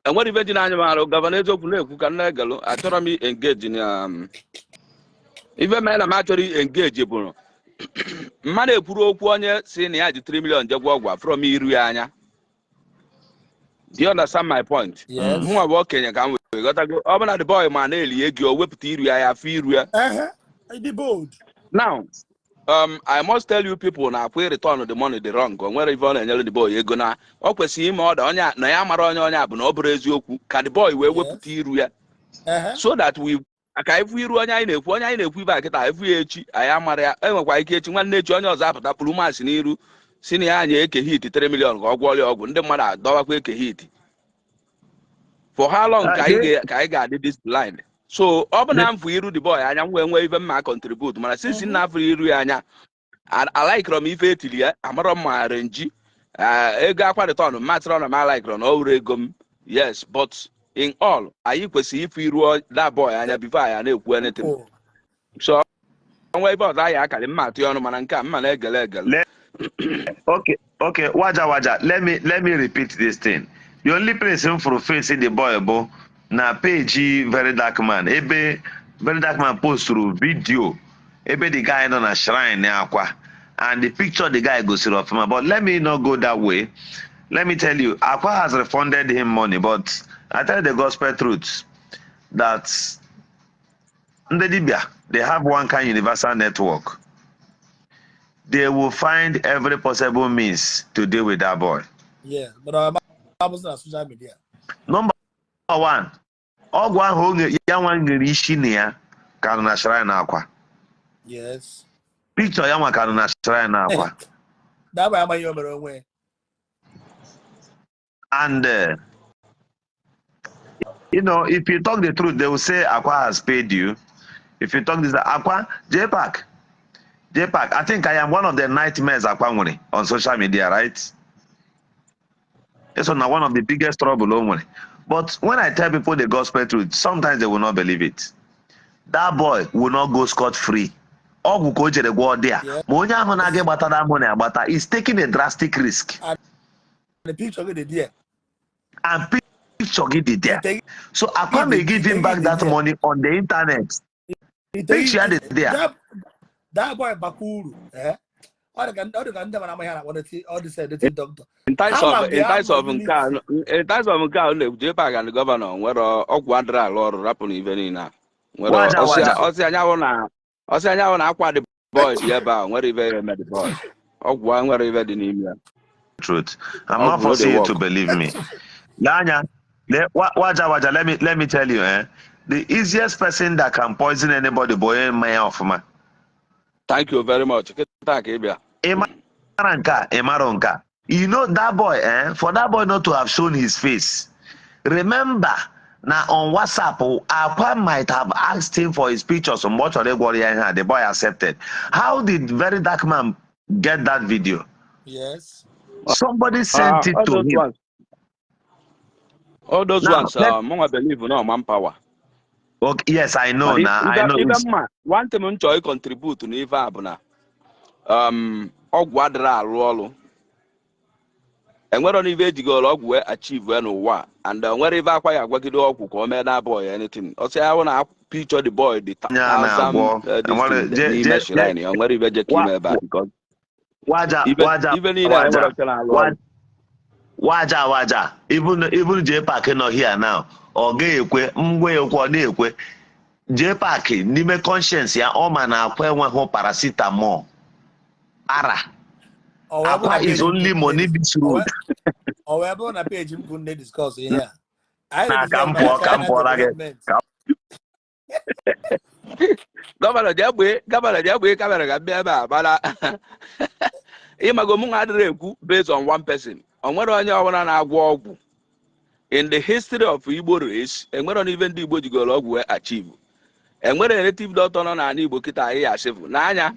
enwere ibe ji n'anya m arụ. Governor, eziokwu na-ekwu ka m na-egelụ. Achọrọ m engage na ife mere na m achọrọ engage bụ mmadụ ekwuru okwu, onye si na ya ji 3 million je gwọ ọgwụ from iru ya anya. Do you understand my point? Yes. Mụnwa bụ okenye ka m wee ghọtago. Ọ bụ na the boy ma na-eli ego, o wepụta iru ya, ya afọ iru ya. Ehe, ịdị bold. Now, I must tell you people na akwa return the money the wrong. O nwere ife ọ na-enyere the boy ego na ọ kwesịrị ime ọda onye na ya mara onye a bụ na ọ bụrụ eziokwu ka the boy wee wepụta iru ya so that we ka ifu iru onye anyị na-ekwu, onye anyị na-ekwu ibe a kịta, ifu ya echi anyị amara ya. Enwekwa ike echi, nwanne echi, onye ọzọ apụta kpuru masị n'iru si na ya anyị eke hit 3 million ka ọ gwọọ ya ọgwụ. Ndị mmadụ adọwakwa eke hit. For how long ka anyị ka anyị ga-adị this blind? So ọ bụ na m fụ iru the boy anya, m wee nwee ife mma contribute, mana since m na-afụ iru ya anya, alaikọrọ m ife etiri ya, amarọ m ma renji ego akwa return masịrị na m alaikọrọ na ọ wuru ego m. Yes, but in all, anyị kwesịrị ịfụ iru that boy anya before anyị na-ekwu anything. So ọnwa ife ọzọ anyị akarị mma atụ ya ọnụ, mana nke a mma na-egele egele. Okay, Waja, Waja, let me repeat this thing. The only place m fụrụ face the boy bụ na page Very Dark Man, ebe Very Dark Man posturu video ebe the guy nọ na shrine Akwa, and the picture the guy gosiri ọfụma. But let me not go that way. Let me tell you, Akwa has refunded him money, but I tell you the gospel truth that ndị dibia, they have one kind universal network. They will find every possible means to deal with that boy. Yeah, but I'm na social media. Number one, ọgwụ ahụ oge ya nwa nyere isi na ya ka nọ na shrine Akwa. Picture ya nwa ka nọ na shrine Akwa. That boy amaghị ihe o mere onwe ya. And if you talk the truth, they will say Akwa has paid you. If you talk this, Akwa, JPAC, JPAC, I think I am one of the nightmares Akwa nwere on social media, right? This one na one of the biggest trouble o nwere. But when I tell people the gospel truth, sometimes they will not believe it. That boy will not go scot free. Ọgwụ ka o jere gwọọ dị a. Ma onye ahụ na-aga ịgbata that money agbata is taking a drastic risk. The picture gị dị there. And picture gị dị there. Ite So Akwa may give him back that money on the internet. Ite Picture ya dị there. That boy bakwa uru. Eh? Ọ dị ka ndị mara amaghị a na-akpọ dirty, all this dirty doctor. In terms Ama of m in terms of the nke a, in terms of nke a na-ekwu, JPAC and governor nwere ọgwụ adịrị alụ ọrụ, rapụ na ife niile a nwere. Waja, waja. Ọsị anyanwụ na akwa the boy dị ebe a, nwere ife eme the boy, ọgwụ a nwere ife dị n'ime ya. Truth. I'm not Ọgwụ no dey forcing you to work. believe me. Lanya, waja, waja, let me tell you, eh? The easiest person that can poison anybody bụ onye mmanya ọfụma. Thank you very much. Kịta ka ị bịa. Ị mara nke a, ị mara nke a. You know that boy, eh? For that boy not to have shown his face. Remember, na on WhatsApp, Akwa might have asked him for his pictures. Mgbe ọ chọrọ ịgwọrọ ya ihe a, the boy accepted. How did Very Dark Man get that video? Yes. Somebody sent it All to those him. ones, all those Now, ones, mụnwa believe na man power. Okay, yes, I know Mana now. I ife know. ife mma, one thing m chọrọ ịcontribute n'ife a bụ na ọgwụ adịrị alụ ọrụ. Enwero n'ife ejigoro ọgwụ wee achieve wee n'ụwa a, and onwere ife akwa ya agwagide ọgwụ ka o mee na boy anything. Ọsị ya hụ na picture the boy dị Onye a thousand na-agwọ. this Enwere thing n'ime shrine ya, onwere ife je ka ime ebe a because Waja, ife waja, ife niile a waja, enwere ọcha na-alụ ọrụ. Waja, waja. Even JPAC nọ here now, ọ ga-ekwe ngwa ekwe, ọ na-ekwe. JPAC n'ime conscience ya, ọ ma na Akwa enweghị paracetamol. Ara. Ọ wee bụrụ Akwa na is page m only money this road. Ọ wee bụrụ na page m bụ nne discuss ihe a. Anyị Na ka na-discuss m maka pụọ, ka m China pụọra gị. development. Ka Governor jee gbee, governor jee gbee camera ka m bịa ebe a. Mana ịmago mụ nwa adịrị ekwu based on one person. O nwere onye ọbụla na-agwọ ọgwụ in the history of Igbo race. Enwere n'ife ndị Igbo jigoro ọgwụ wee achieve. Enwere native doctor nọ n'ala Igbo kịta anyị ya asịfụ n'anya.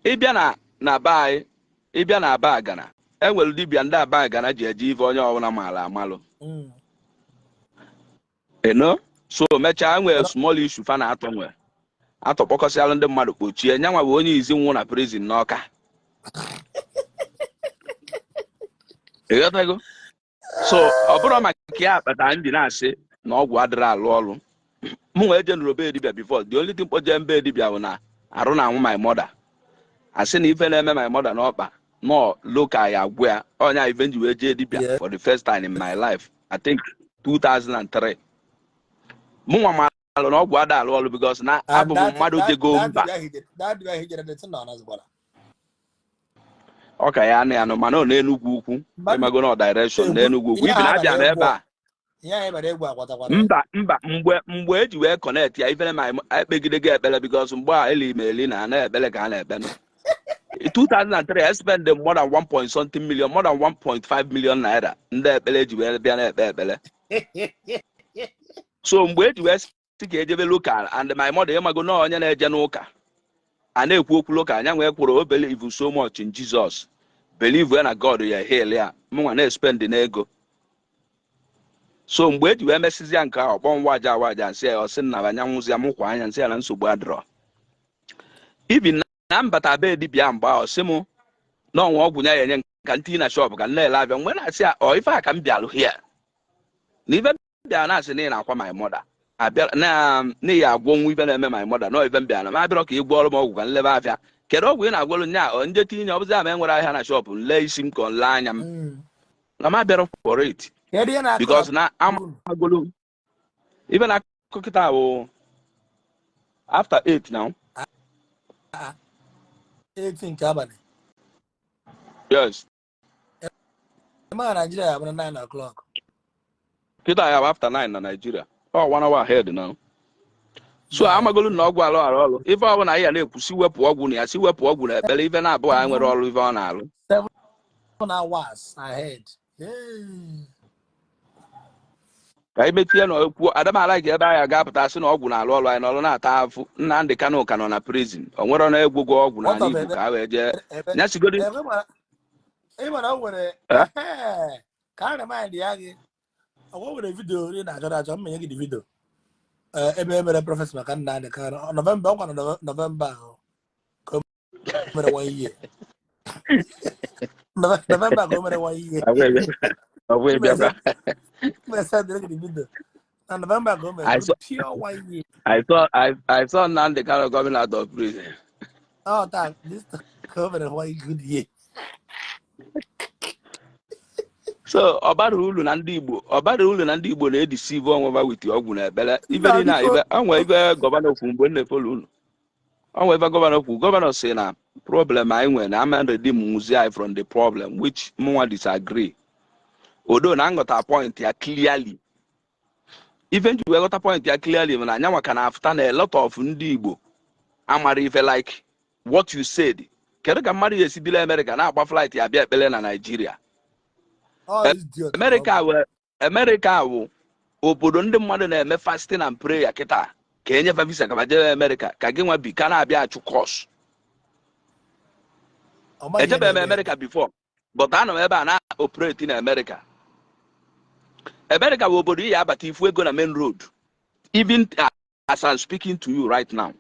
Ịbịa na be anyị, ịbịa na aba agana, enwere dibịa ndị aba agana ji eje ife onye ọbụla maara amalụ. Eno so mechaa nwee small issue fa na-atọ nwe atọkpọkọsịalụ ndị mmadụ kpochie nyanwa bụ onye izi nwụ na prison n'Ọka. Ịghọtago? So ọ bụrụ maka ya akpata ndị na-asị na ọgwụ adịrị alụ ọrụ. Mụ nwee jenụrụ be dibịa before. The only thing kpoje mbe dibịa bụ na arụ na anwụ my mother, asị na ife na-eme my mother n'ọkpa nọ local ya agwụ ya ọnya ife nji wee jee dibịa for the first time in my life, I think 2003. Mụ nwa malụ na ọgwụ ada alụ ọrụ because na And abụ m mmadụ jego mba. That dibịa ahụ ijere, the thing na ọnazịkwara. Ọ ka ya anụ ya nụ, mana ọ n'Enugwu Ukwu. Mmadụ ịmago na direction na-ekwu n'Enugwu Ukwu ihe ibi na a abịa bara m ebe egwu a. Ihe anyị bara egwu akwatakwara. Mba, mgbe eji wee connect ya ifere ma ekpegide gị ekpere because mgbe a eli m eli na ana ekpere ka a na-ekpe nụ. In 2003, I spent more than 1 point something million, more than 1.5 million naira ndị ekpere eji wee bịa na-ekpe ekpere. So mgbe eji wee sị ka ejebe local and my mother, ịmago na onye na-eje n'ụka a na-ekwu okwu local anya nwee kwuru o believe so much in Jesus, believe na God ya heal ya. Mụnwa na-espend n'ego. So mgbe eji wee mesịzịa nke ahụ, ọkpọ nwa aja awaja nsị ya, ọsị nna anya nwụzịa m kwa anya nsị ya na nsogbu adịrọ. Even na mbata be dibịa mgbe ahụ, sị mụ na ọnwa ọgwụ ya enye ka ntinye na shop ka m na-ele abịa. Mgbe na-asị ya ọ ife a ka m bịalụ here na ife m bịara na-asị na ị na-akwa my mother abịa na n'ihi agwọ nwa ife na-eme my mother na ife m bịara na m abịarọ ka ị gwọrọ m ọgwụ ka m lebe afịa. Kedu ọgwụ ị na-agwọrọ nya? Ọ nje tinye ọ bụzi ama enwere ahịa na shop nlee isi m ka ọ nlee anya m na m abịarọ for it. Kedu ihe na-akụ because na na amagolo ife na-akụ kịta bụ after 8 now. 8 nke abalị? Yes. Eme na Nigeria ya bụrụ 9 o'clock. Kịta ya bụ after 9 na Nigeria, ọ one hour ahead now. So amagolu na ọgwụ alụ arụ ọrụ ife ọbụla anyị ya na-ekwu si wepụ ọgwụ na ya, si wepụ ọgwụ na ekpere, ife na-abụghị anyị nwere ọrụ ife ọ na-alụ. 7 hours ahead. Hey. Ka anyị metie na okwu adamala ka ebe anyị ga-apụta sị na ọgwụ na-alụ ọrụ anyị n'ọrụ na-ata afụ. Nnamdị Kanụ ka nọ na prison, o nwere na egwugo ọgwụ n'ala Igbo ka a wee jee Ebe nyasigodi. Ebe ị mara o nwere Eh? Ee, ka a remind ya gị, o nwere video ị na-achọ achọ mmenye gị dị video. Eh, ebe e mere prophecy maka Nnamdị Kanụ November, ọkwa na November ahụ ka o mere one year. November ka o mere one year. Mere send gị dị video na November ka o mere pure one year. I saw Nnamdi Kanu coming out of prison. Oh, taa this ka o mere one good year. So ọ bara uru na ndị Igbo, ọ bara uru na ndị Igbo na-edeceive onwe ha with ọgwụ na ekpere ife Nna, niile a. biko. Ife onwe ife governor kwu mgbe m na-efollow unu, onwe ife governor kwu. Governor si na problem anyị nwere na ama redeem nwuzi anyị from the problem, which mụnwa disagree, odo na nghọta point ya clearly. Ife nji wee ghọta point ya clearly bụ na anyanwa ka na-afụta na a lot of ndị Igbo amara ife, like what you said. Kedu ka mmadụ ga-esi bili Amerịka na-agba flight ya bịa ekpere na Naịjirịa? All idiot. Amerịka wee Amerịka wụ obodo ndị mmadụ na-eme fasting and prayer kịta ka enyefa visa ka jebe Amerịka, ka gị nwa bi ka na-abịa achụ kọs. Ọ maghị ihe Ejebe m na-eme. Amerịka before, but anọ m ebe a na operate na Amerịka. Amerịka bụ obodo iyi abata ifu ego na main road. Even as I'm speaking to you right now,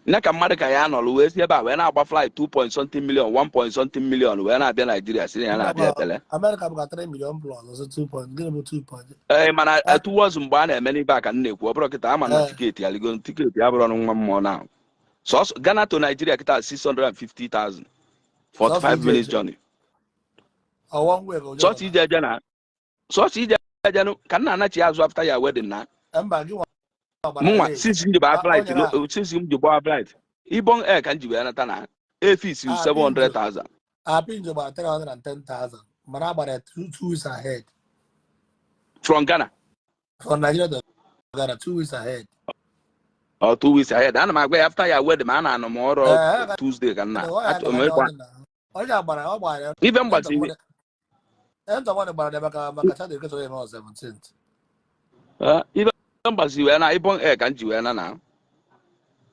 nne ka mmadụ ka ya nọrọ wee si ebe a wee na-agba flight 2 point something million, 1 point something million wee na-abịa Naijiria si na ya na-abịa ekpele. America bụkwa 3 million plus, ọzọ 2 point gịnị bụ 2 point? Ee, mana towards mgbe a na-eme n'ibe a ka m na-ekwu, ọ bụrụ kịta ama na Eh. ticket aligo, ticket ya bụrụ ọnụ nwa mmụọ na sọsọ Ghana to Nigeria kịta 650,000, 45 Sọsọ ije minutes eje. journey. Ọ one way ka ụjọ Sọsọ ije eje na sọsọ ije eje nụ, ka nna anachi azụ after ya wedding na Mba, gị nwa gbara mụnwa late. since m ji gbaa Ah, flight onye na- since m ji gbaa flight Ibom Air ka m ji wee nata na efisi Ah, 700,000. Apinjo gbara 310,000, mana agbara ya 2 weeks ahead. From Ghana? From Nigeria to Ghana, 2 weeks ahead. Or 2 weeks ahead. Ana m agwa ya after ya wedding, ma a na-anọ m ọrụ Tuesday ka nna achọrọ m ịkwa Onye agbara ọ gbara ife mgbaziri. Ntọmọdụ gbara ya maka Chadị Kesoro eme on 17th. Ife mgbazi wee na Ibom Air ka m ji wee na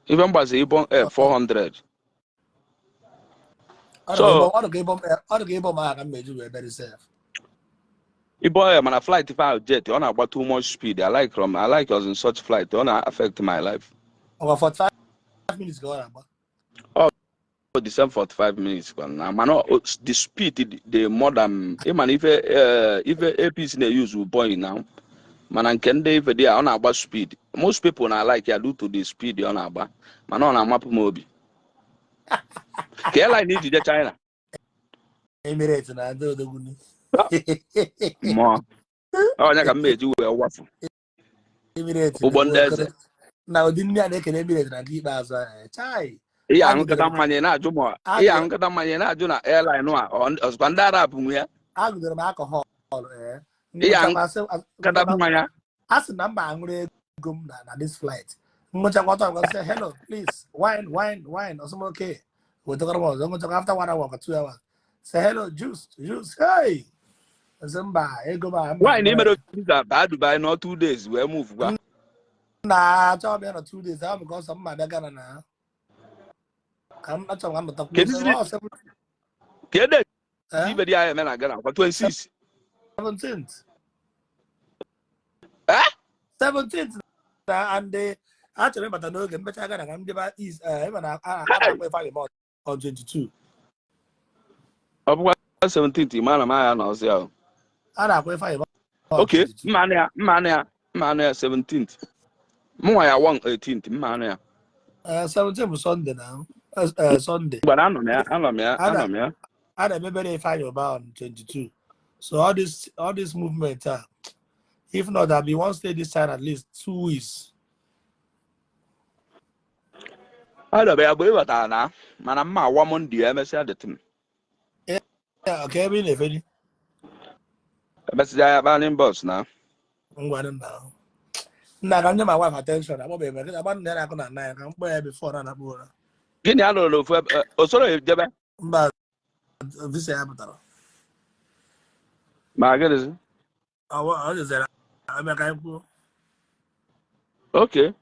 ife mgbazi Ibom Air 400. So- Ọ dị ka Ibom ahụ ka m meji wee bere sef. Ibom Air, mana flight ife ahụ jet ọ na-agba too much speed. I like from I like us in such flight, ọ na-affect my life. Ọkwa 45 minutes ka ọ na-agba. The same 45 minutes kwa na, mana the speed dị more than ịma na ife ife APC na-use Boeing now, mana nke ndị ife dị ya ọ na-agba speed. Most people na like ya due to the speed ọ na-agba, mana ọ na-amapụ m obi ka airline iji je China. Emirates na ndị odogwu. Mmụọ onye ka m eji wee wafu. Emirates. Ụgbọ ndị eze. Na ụdị ndị a na-ekele Emirates na nke ikpeazụ ahụ, chai. Ihe aṅụkọta mmanya na-ajụ ma ihe aṅụkọta mmanya na-ajụ na airline a ọzọkwa ndị Arab nwe ya. Agụdoro m alcohol ee. Ihe aṅụkọta mmanya. A sị na mba aṅụrụ ego m na this flight ngụchakwa ọtọ ngwa sị, "Hello, please, wine, wine, wine." Ọsọ m, "Okay," wetakwara m ọzọ. Ngụchakwa after one hour or 2 hours, say, "Hello, juice, juice." Hey, ọsọ mba ego m a mba. Nwaanyị na imere visa baa Dubai nọ 2 days wee move gwa. Na achọghị m ya nọ 2 days ahụ because ọsọ mma abịa Ghana na ka m achọrọ m ka m nọtakwu. Kedu ibe dị ya eme na Ghana kwa 26? 17th. Eh? 17th na and achọrọ ịbata n'oge mmecha Ghana ka m jebe East ịma na a na-akpọ Ifeanyị on 22. Ọ bụkwa 17th ma na m agha na ọzọ ahụ. A na-akpọ Ifeanyị on Okay. 22. Mma anụ ya, mma anụ ya, mma anụ ya 17th, mụnwa ya 1 18th, mma anụ ya. 17 bụ Sunday na Sunday. Gbara anọ m ya, anọ m ya, anọ m ya. A na-emebere Ifeanyị Ụba on 22, so all this movement, if not, I'll be one stay this side at least 2 weeks. Anọ m ya mgbe ị batara na mana mma awa Monday emesịa dịtị m. Yeah, okay, ebe ị na-efeli. Emesịa ya kpaa inbox na. Ngwa nna nna, ka m nye my wife attention. Akpọbeghị m agba nna ya na-akụ na 9 ka m kpọọ ya before na anakpọ ụra. Gịnị a nọrọ n'ofu ebe o soro ejebe? Mba, visa ya pụtara. Ma gịnịzi? Ọ jezere abịa ka anyị kwuo. Okay.